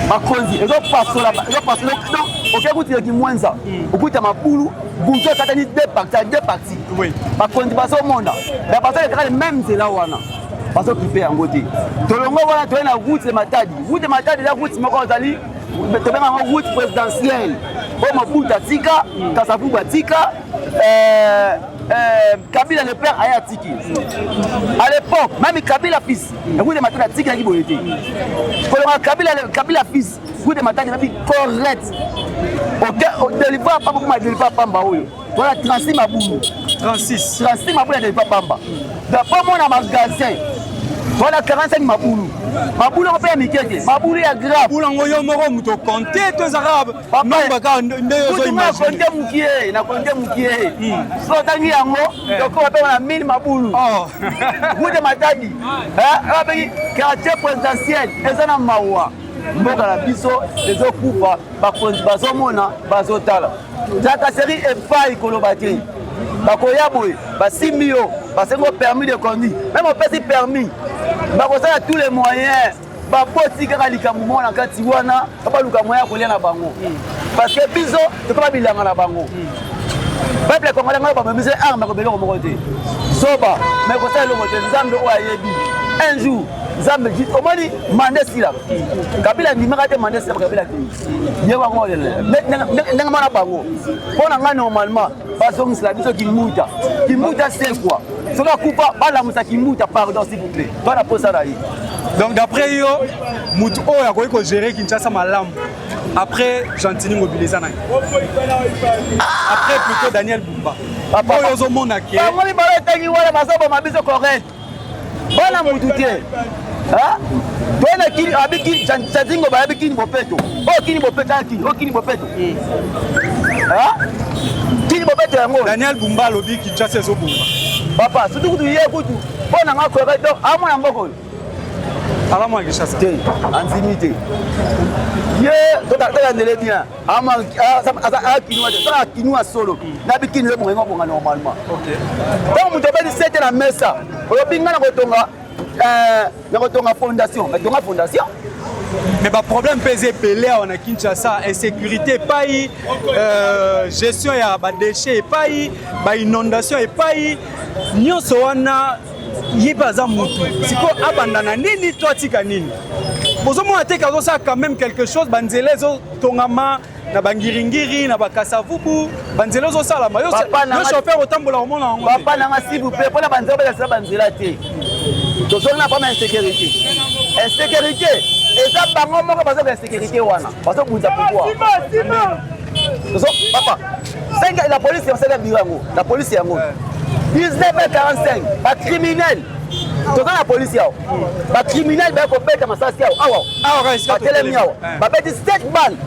Bakonzi ezopasola, ezopasola. Donc oke kutileki mwenza, okuta mabulu, butu ekatani deux parties, deux parties. Bakonzi bazomona, mais bazolekaka le même nzela wana, bazokipe yango te. Tolongo wana, toye na route de Matadi. Route de Matadi eza route moko ezali, tobenga yango route présidentielle, oyo Mobutu atika, Kasavubu atika, Kabila le père aye atiki. À l'époque même, Kabila fils, route de Matadi atikaki boye te. Kolonga Kabila, Kabila fils, route de Matadi babi correct. Odélivre pamba, koma délivre pamba oyo wana 36 mabulu. 36. 36 mabulu ya délivre pamba. Donc po mona magasin wana 45 mabulu, mabulu yango mpe ya mike te, mabulu ya grave. Mabulu yango, yo moko moto okonte to ezaka nombre kaka nde ozoimagine? Mokie na konte mokie, so otangi yango, tokoma mpe na 1000 mabulu. Route Matadi abengi quartier présidentiel, eza na mawa. Mboka na biso ezokufa, bakonzi bazomona, bazotala. Tracasserie epai koloba te. Bakoya boye, basimbi yo, basengi permis de conduire, même opesi permis, bakosala tous les moyens. Baboti kaka likambo moko na kati wana, baluka moyen ya kolia na bango, parce que biso tokoma bilanga na bango. Peuple congolais, ngai bamemi biso arme, akobela eloko moko te, zoba, mais kosala eloko te. Nzambe oyo ayebi, un jour Nzambe omoni mandat esila. Kabila andimaka te, mandat esila, Kabila akei ye wango ndenge mwana bango. Mpo na ngai, normalement bazongisela biso Kimbuta. Kimbuta sekwa, soki akufa, balamusa Kimbuta. Pardon, s'il vous plaît, to na posa na ye. Donc d'après yo, motu oyo akoki kogérer Kinshasa malamu après Gentini Ngobila eza nani? Après plutôt Daniel Bumba, oyo ozomona ke Bango mibale etangi wana bazoboma biso correct, bana mutu te. Toye na kini, abi kini Gentiny, bayebi kini bopeto oyo, kini bopeto aya, kini oyo, kini bopeto, kini bopeto yango. Daniel Bumba alobi Kinshasa ezobonga. Papa, surtout kutu ye kutu, mpo na nga correct. Donc amona mboka oyo. Aza mwana Kinshasa? Te, andimi te. Ye tolandele bien, aza kinois te. Soki akinois solo, na bikini ebonga, yango bonga normalement. Ntango moto abeti sete na mesa, olobi ngai nakotonga, nakotonga fondation, mais tonga fondation. Mais baproblème mpe eza ebele awa na Kinshasa, insécurité epai, gestion ya badéchet epai, bainondation epai, nyonso wana. Ye mpe aza motu, sikoyo abanda na nini to atika nini? Bozomona te azosala quand même quelque chose. Banzela ezotongama na bangiringiri, na bakasavubu, banzela ezosalama. Yo chauffeur otambola, komona yango? Papa nanga, s'il vous plaît, mpona banzela, balakisa banzela te. Tozongi na pama insécurité. Insécurité eza bango moko bazoka insécurité wana, bazobunza pouvoir. Papa, la police basala biro yango, la police yango 19h45, bacriminel, toza na polisi awa, bacriminel baya kobeta masasi awa awa, batelemi awa, babeti 7 balles,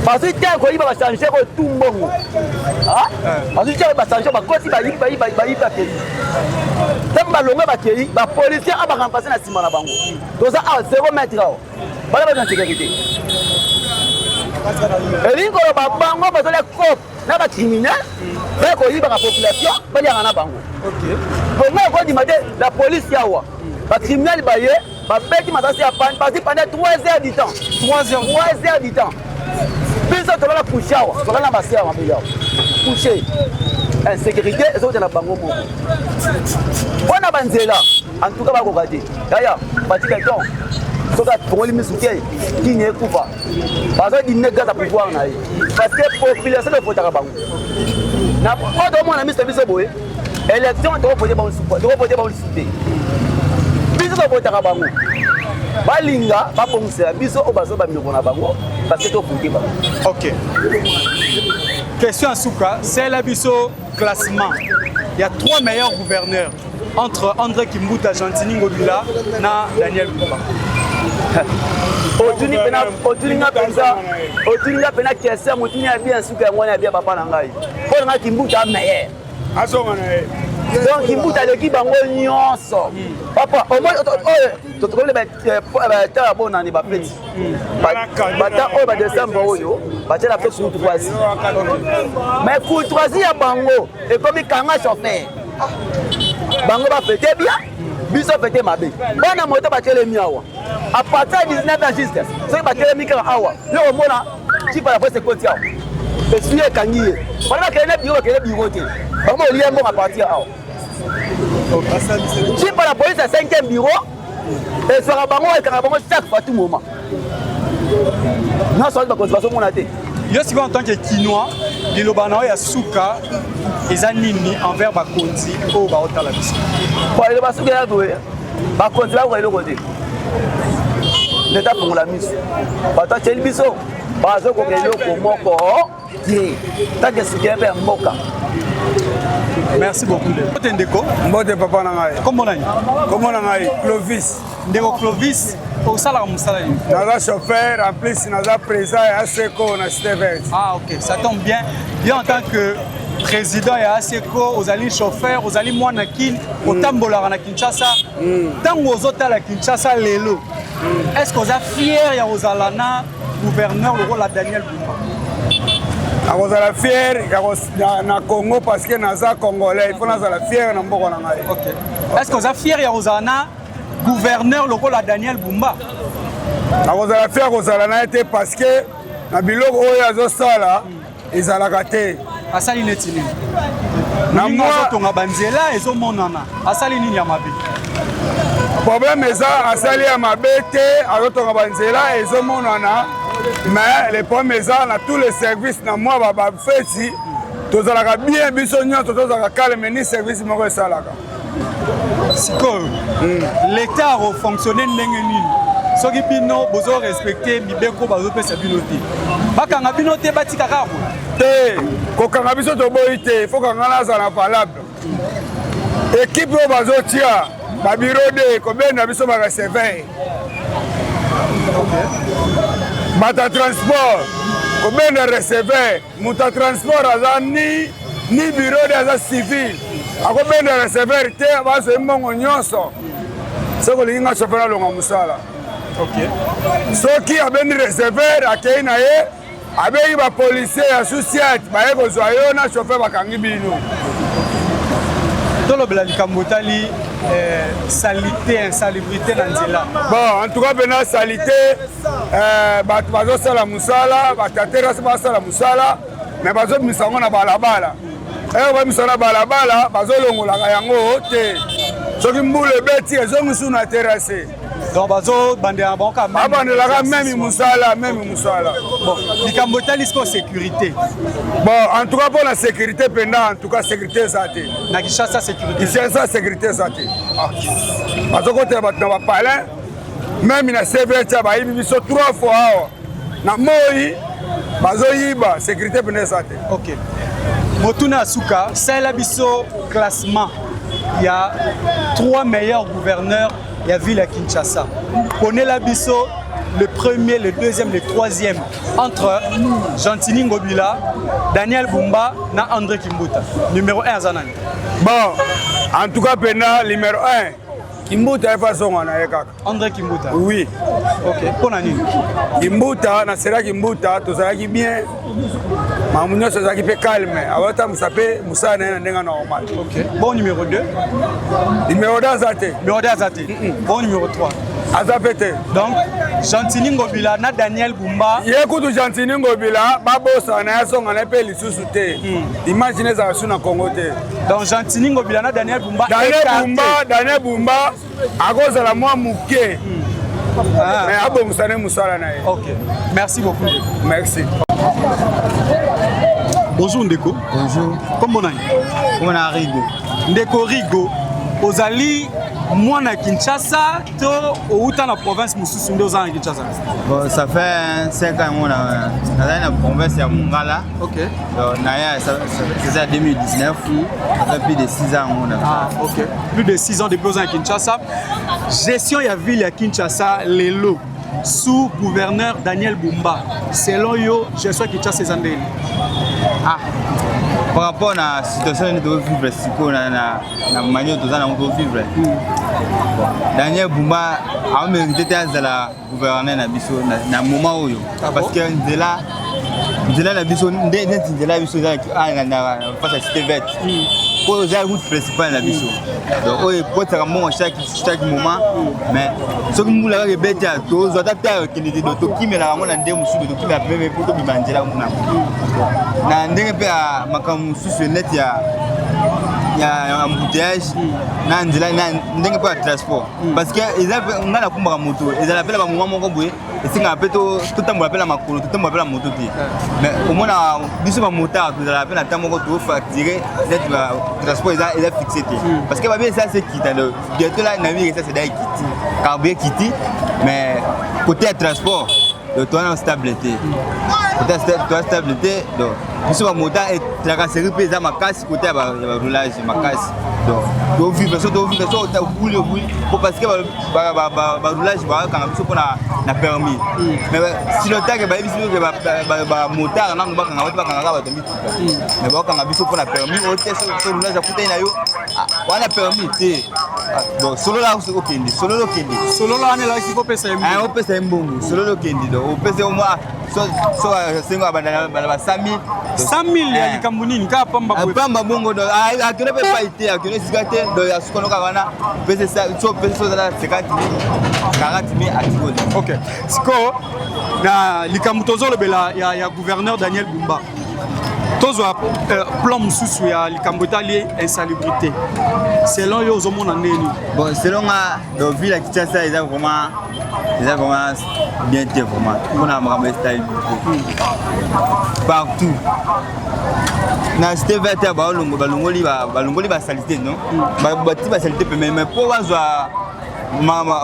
bazwi te koyiba, bachange kotu mbongo, bazwi te bachange, bakoti, bayibi, bayibi, bakei. Ntango balongwe, bakei, bapolicier awa baremplace na nsima na bango. Toza awa 0 mètre awa, bana baza na sécurité. Elingi koloba bango bazolia cope na bacriminel, baya koyibaka population, baliaka na bango. Bongo ekondima te. La police awa, bacriminel baye, babeti masasi ya bazwi pendant 3 heures du temps. 3 heures? 3 heures du temps. Biso tolala couché awa, tolala na base awa, mabele awa couché. Insécurité ezokota na bango moko. Mpo na banzela, en tout cas bakoka te. Yaya bati beton, soki afongoli misu te, kini ekufa. Bazodimine grâce à pouvoir na ye, parce que population tofotaka bango na oyo tokomona miso biso boye. Élection tokovote bango lisusu te. Biso tovotaka bango, balinga babongisela biso oyo bazoba miloko na bango, parce que tovote bango. Ok, question ya suka: sela biso classement ya trois meilleurs gouverneurs entre André Kimbuta, Gentini Ngobila na Daniel Bumba. Otuni pena, otuni nga mpenza, otuni nga pena question. Motuni ya bien, suka yango wana ya bien. Papa na ngai, mpo na ngai, Kimbuta meilleur. Azonga na ye. Donc Kimbuta aleki bango nyonso. Papa, oyo tokoli bata ya bonani, bafeti bata oyo badécembre oyo batiela fe courtoisie, mais courtoisie ya bango ekomi kanga chauffeur. Bango bafete bien, biso fete mabe. Bana moto batelemi awa à partir ya 19 heures juste. Soki batelemi kaka awa, yo komona tipa ya presse ekoti awa, esui ekangi ye. Wana bakende na biro, bakende biro te, bango olia mbongo. À partir awa, tipa la police ya 5e bureau ezwaka bango, ekanga bango chaque fois, tout moment nyonso wana bakonzi bazomona te. Yo sikoyo, en tant que Kinois, liloba na yo ya suka eza nini envers bakonzi oyo baotala biso? Liloba suka ya boye: bakonzi bakoka eloko te. Leta afongola miso. Bato atieli biso bazokoka eloko moko te, tant que soutien mpe ya mboka. Merci beaucoup. Mbote, ndeko. Mbote, papa na ngai. Kombo nani? Kombo na ngai Clovis. Ndeko Clovis, osalaka mosala nini? Naza chauffeur, en plus naza président ya ASECO na Cité Verte. Ah ok, ça tombe bien bien. En tant que président ya ASECO, ozali chauffeur, ozali mwana Kine, otambolaka na Kinshasa. Ntango ozotala Kinshasa lelo, est ce que oza fier ya kozala na gouverneur lokola Daniel Bumba? Nakozala fier na Congo parce que naza Congolais, il faut nazala fier na mboka na ngai. Ok, est ce que oza fier ya kozala na gouverneur lokola Daniel Bumba? Nakozala fier kozala na ye te, parce que na biloko oyo azosala ezalaka te. Asali neti nini? Na azotonga banzela, ezomonana. Asali nini ya mabe? Problème eza, asali ya mabe te, azotonga banzela, ezomonana. Mais le problème eza na tous les services. Na mwa bafeti tozalaka bien, biso nyonso tozalaka calme, ni service moko esalaka. Sikoyo l'État akofonctionne ndenge nini soki bino bozorespecte mibeko bazopesa bino te? Bakanga bino te, batika kaka boye? Te, kokanga biso toboyi te. Faut kanga nazala valable. Équipe oyo bazotia babureau de kobenda biso, bareceveur, bato ya transport, kobenda receveur. Moto ya transport aza ni bureau de, aza civil, akobenda receveur te. Bazwi mbongo nyonso. Soki olingi nga chauffeur alonga mosala, soki abendi receveur, akei na ye, abengi bapolicier ya sous-ciat, baye kozwa yo na chauffeur, bakangi bino. Tozolobela likambo etali salité, insalubrité na nzela. Bon, en tout cas mpena salité, bato bazosala mosala, bataterase basala mosala, mais bazobimisa yango na balabala. Ere babimisa na balabala, bazolongolaka yango te. Soki mbula ebeti, ezongi na terrasse. Donc bazobandela bango kaka. Babandelaka même mosala, même mosala. Bon, likambo etali sikoyo sécurité. Bon, en tout cas mpo na sécurité mpenza, en tout cas sécurité eza te. Na Kinshasa, sécurité? Kinshasa, sécurité eza te. Bazokotela bato na bapalin, même na cvt bayibi biso trois fois awa na moi, bazoyiba. Sécurité mpenza eza te. Ok, motuna ya suka: salela biso classement ya trois meilleurs gouverneurs ya ville ya Kinshasa. Ponela biso le premier, le deuxième, le troisième entre Gentini Ngobila, Daniel Bumba na André Kimbuta. Numéro 1 aza nani? Bon, en tout cas mpenza numéro 1, Kimbuta. Ye azonga na ye kaka. André Kimbuta? Oui. Ok, mpo na nini? Kimbuta, na sera Kimbuta tozalaki bien, makambo nyonso ezalaki mpe calme, abatambwisa mpe mosala na ye na ndenge normal. Ok, bon, numéro 2? Numéro 2 aza te. Numéro 2 aza te. Bon, numéro 3? Aza mpe te. Donc Gentini Ngobila na Daniel Bumba? Ye kutu Gentini Ngobila, babosana na ye, azonga na ye mpe lisusu te. Imagine, ezala su na Congo te. Donc Gentini Ngobila na Daniel Bumba? Daniel Bumba, Daniel Bumba akozala mwa moke, mais abongisa ne mosala na ye. Ok, merci beaucoup. Merci. Bonjour ndeko. Bonjour. Kombo nani? Kombo na Rigo. Ndeko Rigo, ozali mwana Kinshasa to outa na province mosusu nde oza na Kinshasa? Bon, ça fait 5 ans ngo na nazali na province ya Mongala. Donc naya, c'est ça, 2019, ça fait plus de 6 ans ngo na. Ah, ok, plus de 6 ans depuis oza na Kinshasa. Gestion ya ville ya Kinshasa lelo sous gouverneur Daniel Bumba, selon yo, gestion ya Kinshasa eza ndeni? Ah, par rapport na situation nini tozovivre sikoyo, na manière toza nango tozovivre, Daniel Bumba amérite te azala gouverneur na biso na moment oyo, parce que nzela na biso nde neti nzela ya biso eza na face ya Cité Verte, oyo eza route principale na biso, donc oyo ekotisaka mbongo chaque moment. Mais soki mbula kaka ebeti, tozwa ata te akende te, donc tokimelaka yango na ndenge mosusu, tokimela pembe mpo tobima nzela kuna. Na ndenge mpe ya makambo mosusu neti ya embouteillage na nzela, na ndenge mpe ya transport, parce que eza ngai nakumbaka moto, ezala mpe na bamoment moko boye esengaka mpe totambola mpe na makolo, totambola mpe na moto te. Mais omona biso bamotard tozalaka mpe na temps moko tofacture neti transport eza fixe te, parce que babi esa se kita bientôt là na esa se da ekiti, carburant ekiti, mais côté ya transport, donc toza stable te, côté toza stable te. Donc biso bamotard, tracasserie mpe eza makasi côté ya baroulage makasi. Donc tovivre so, tovivre so, obuli obuli po parce que baroulage bakanga biso mpona na permis, mais silotake bayebisi biso ke bamotard nanu bakanga bato, bakangaka bato mituka, mais bakanga biso mpona permis oyo te. So roulage akutani na yo wana, permis te, bon, solola okende, solola okende. Solola wana elakisi kopesa ye? Opesa ye mbongo, solola okende. Donc opesa ye mwa so asengo abanda na ba 100 000. 100 000 ya likambo nini kaka pamba? Pamba bongo. Donc akende mpe pai te, akende esika te. Donc asukono kaka wana, so opesi, so ozala 50 000, 40 000, atikoli. Ok, sikoyo na likambo tozolobela ya gouverneur Daniel Bumba, tozwa plan mosusu ya likambo etali insalubrité. Selon yo, ozomona ndeni? Bon, selon nga, donc ville ya Kinshasa eza vraiment bien te, vraiment, mpona makambo ya insalubrité partout. Na Cité Verte balongoli basaleté, non, bati basaleté pembeni, mais mpo bazwa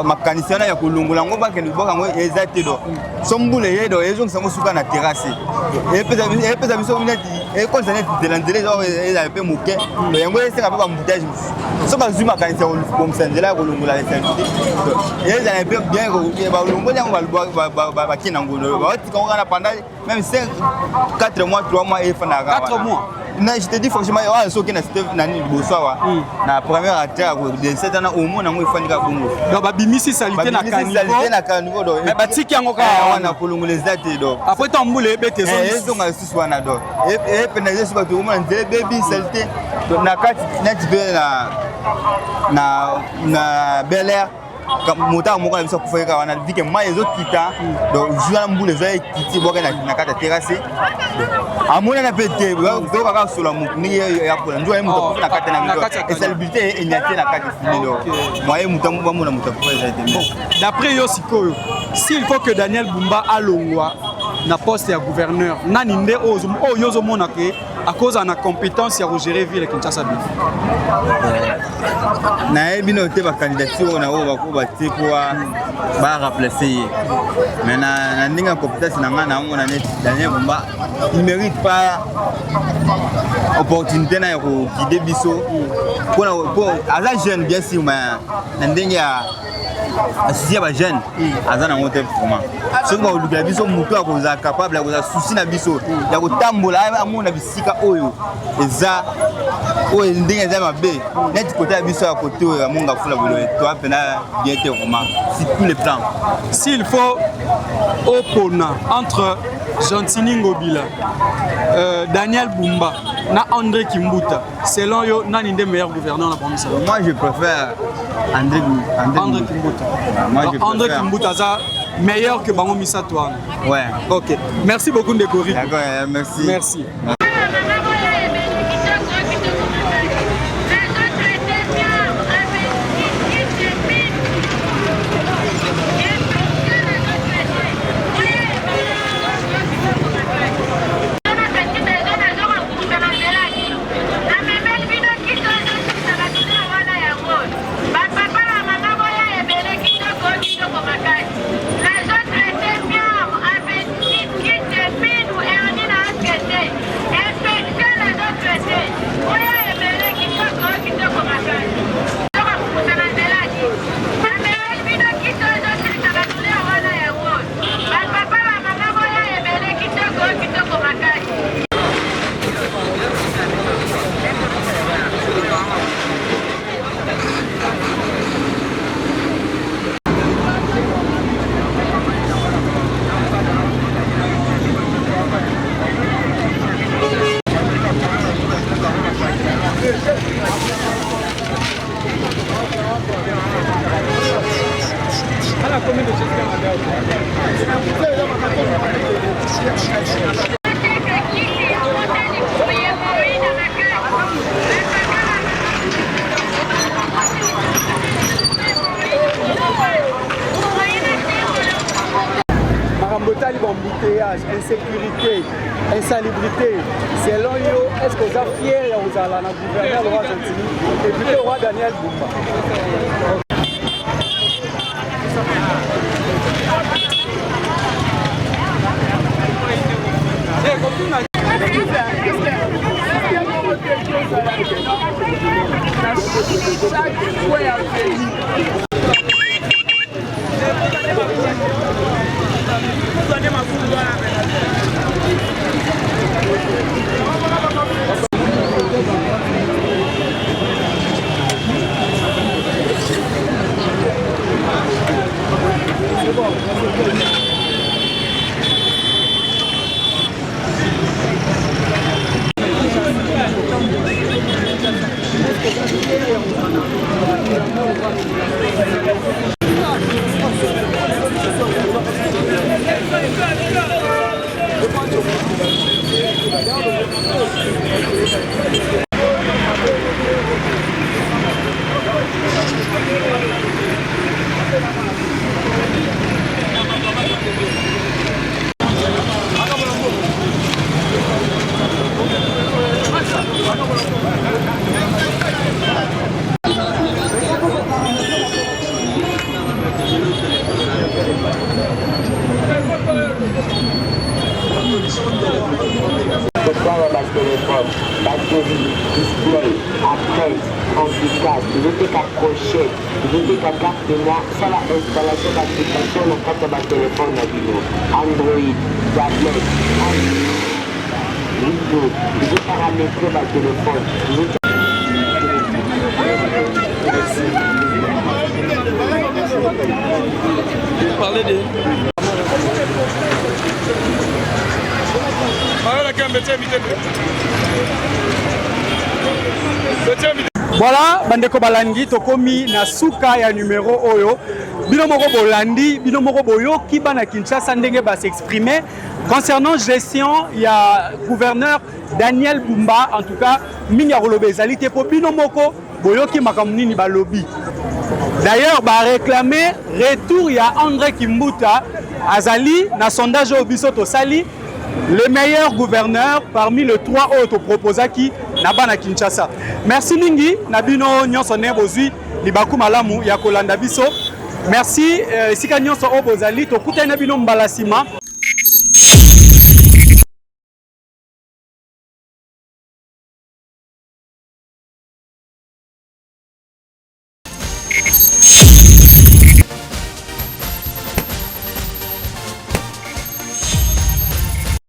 makanisi wana ya kolongola yango, bakende kobwaka yango, eza te. Do so mbula eye, do ezongisa yango suka na terrasse, epesa biso neti ekolisa neti nzela, nzela ezala mpe moke. Do yango esenga mpe baembouteillage mosusu. So bazwi makanisi ya kobongisa nzela, ya kolongola insalubrité, ezala mpe bien. Balongoli yango, bakende yango, batika yango kaka pendant même 5, 4 mois, 3 mois, efandaka. 4 mois? Na je te dis franchement, wana soki na cité nani liboso awa, na première entrée ya de wana, omona yango efandi kaka bongo. Donc babimisi saleté na caniveau, na caniveau, donc mais batiki yango kaka. Wana, kolongola eza te. Donc après ntango mbula ebete? Ezonga lisusu wana. Donc epena eza so bato omona nzela ebebi, saleté na kati neti mpe na na, na Bel Air motard moko na biso akufaki kaka wana vike mai ezokita donc jour wana mbula eza ekiti ebwaki na kati ya terrasse amonana mpe te toyoka kaka solo ya motu ndenge ya kola nzoka ye moto akufi na kati na esalubrité enyati na kati fini donc moye moto bamona moto akufa eza te. D'après yo sikoyo, s'il faut que Daniel Bumba alongwa na poste ya gouverneur, nani nde oyo yo ozomona ke akozala na compétence ya kogérer ville ya Kinshasa bien? Nayebi no te bacandidature oyo na oyo bako batie mpo baremplace ye, mais na ndenge ya compétence na ngai naomona neti Daniel Bumba, il mérite pas opportunité na ya koguide biso mpona aza jeune bien sûr, mais na ndenge ya souci ya bajeune aza nango te vraiment. Soki bakolukela biso motu akozala capable ya kozala souci na biso ya kotambola, amona bisika oyo eza oyo ndenge eza mabe, neti kote ya biso ya kote oyo ya Mont Ngafula boye, toa mpena bien te vraiment sur tous les plans. S'il faut opona entre Gentini Ngobila, Daniel Bumba na André Kimbuta, selon yo nani nde meilleur gouverneur na bango misala? Moi, je préfère André, André, André Kimbuta. Moi, je André préfère. Kimbuta aza meilleur que bango misato wana. Ouais. Ok, merci beaucoup ndeko Rico. D'accord, merci. Merci. Makambo etali baembouteillage, insécurité, insalubrité, selon yo, est ce que oza fier ya kozala na gouverneur Roi Gentini et plutôt roi Daniel Bumba? Kotala ba telephone, batterie, display, empreinte, anticasse, tozoteka crochet, tozoteka carte mémoire, sala installation ba application na kati ya ba telephone na bino, Android, tablette, Windows, tozo parametre ba telephone, tozotia. Parler de Voilà, bandeko balandi, tokomi na suka ya numero oyo. Bino moko bolandi, bino moko boyoki bana Kinshasa ndenge ba s'exprimer concernant gestion ya gouverneur Daniel Bumba. En tout cas, mingi ya koloba ezali te po bino moko boyoki makambo nini balobi. D'ailleurs, ba réclamer retour ya André Kimbuta azali na sondage oyo biso tosali le meilleur gouverneur parmi les trois oyo toproposaki na bana Kinshasa. Merci mingi na bino nyonso ne bozwi libaku malamu ya kolanda biso. Merci esika nyonso oyo bozali, tokutani na bino mbala nsima.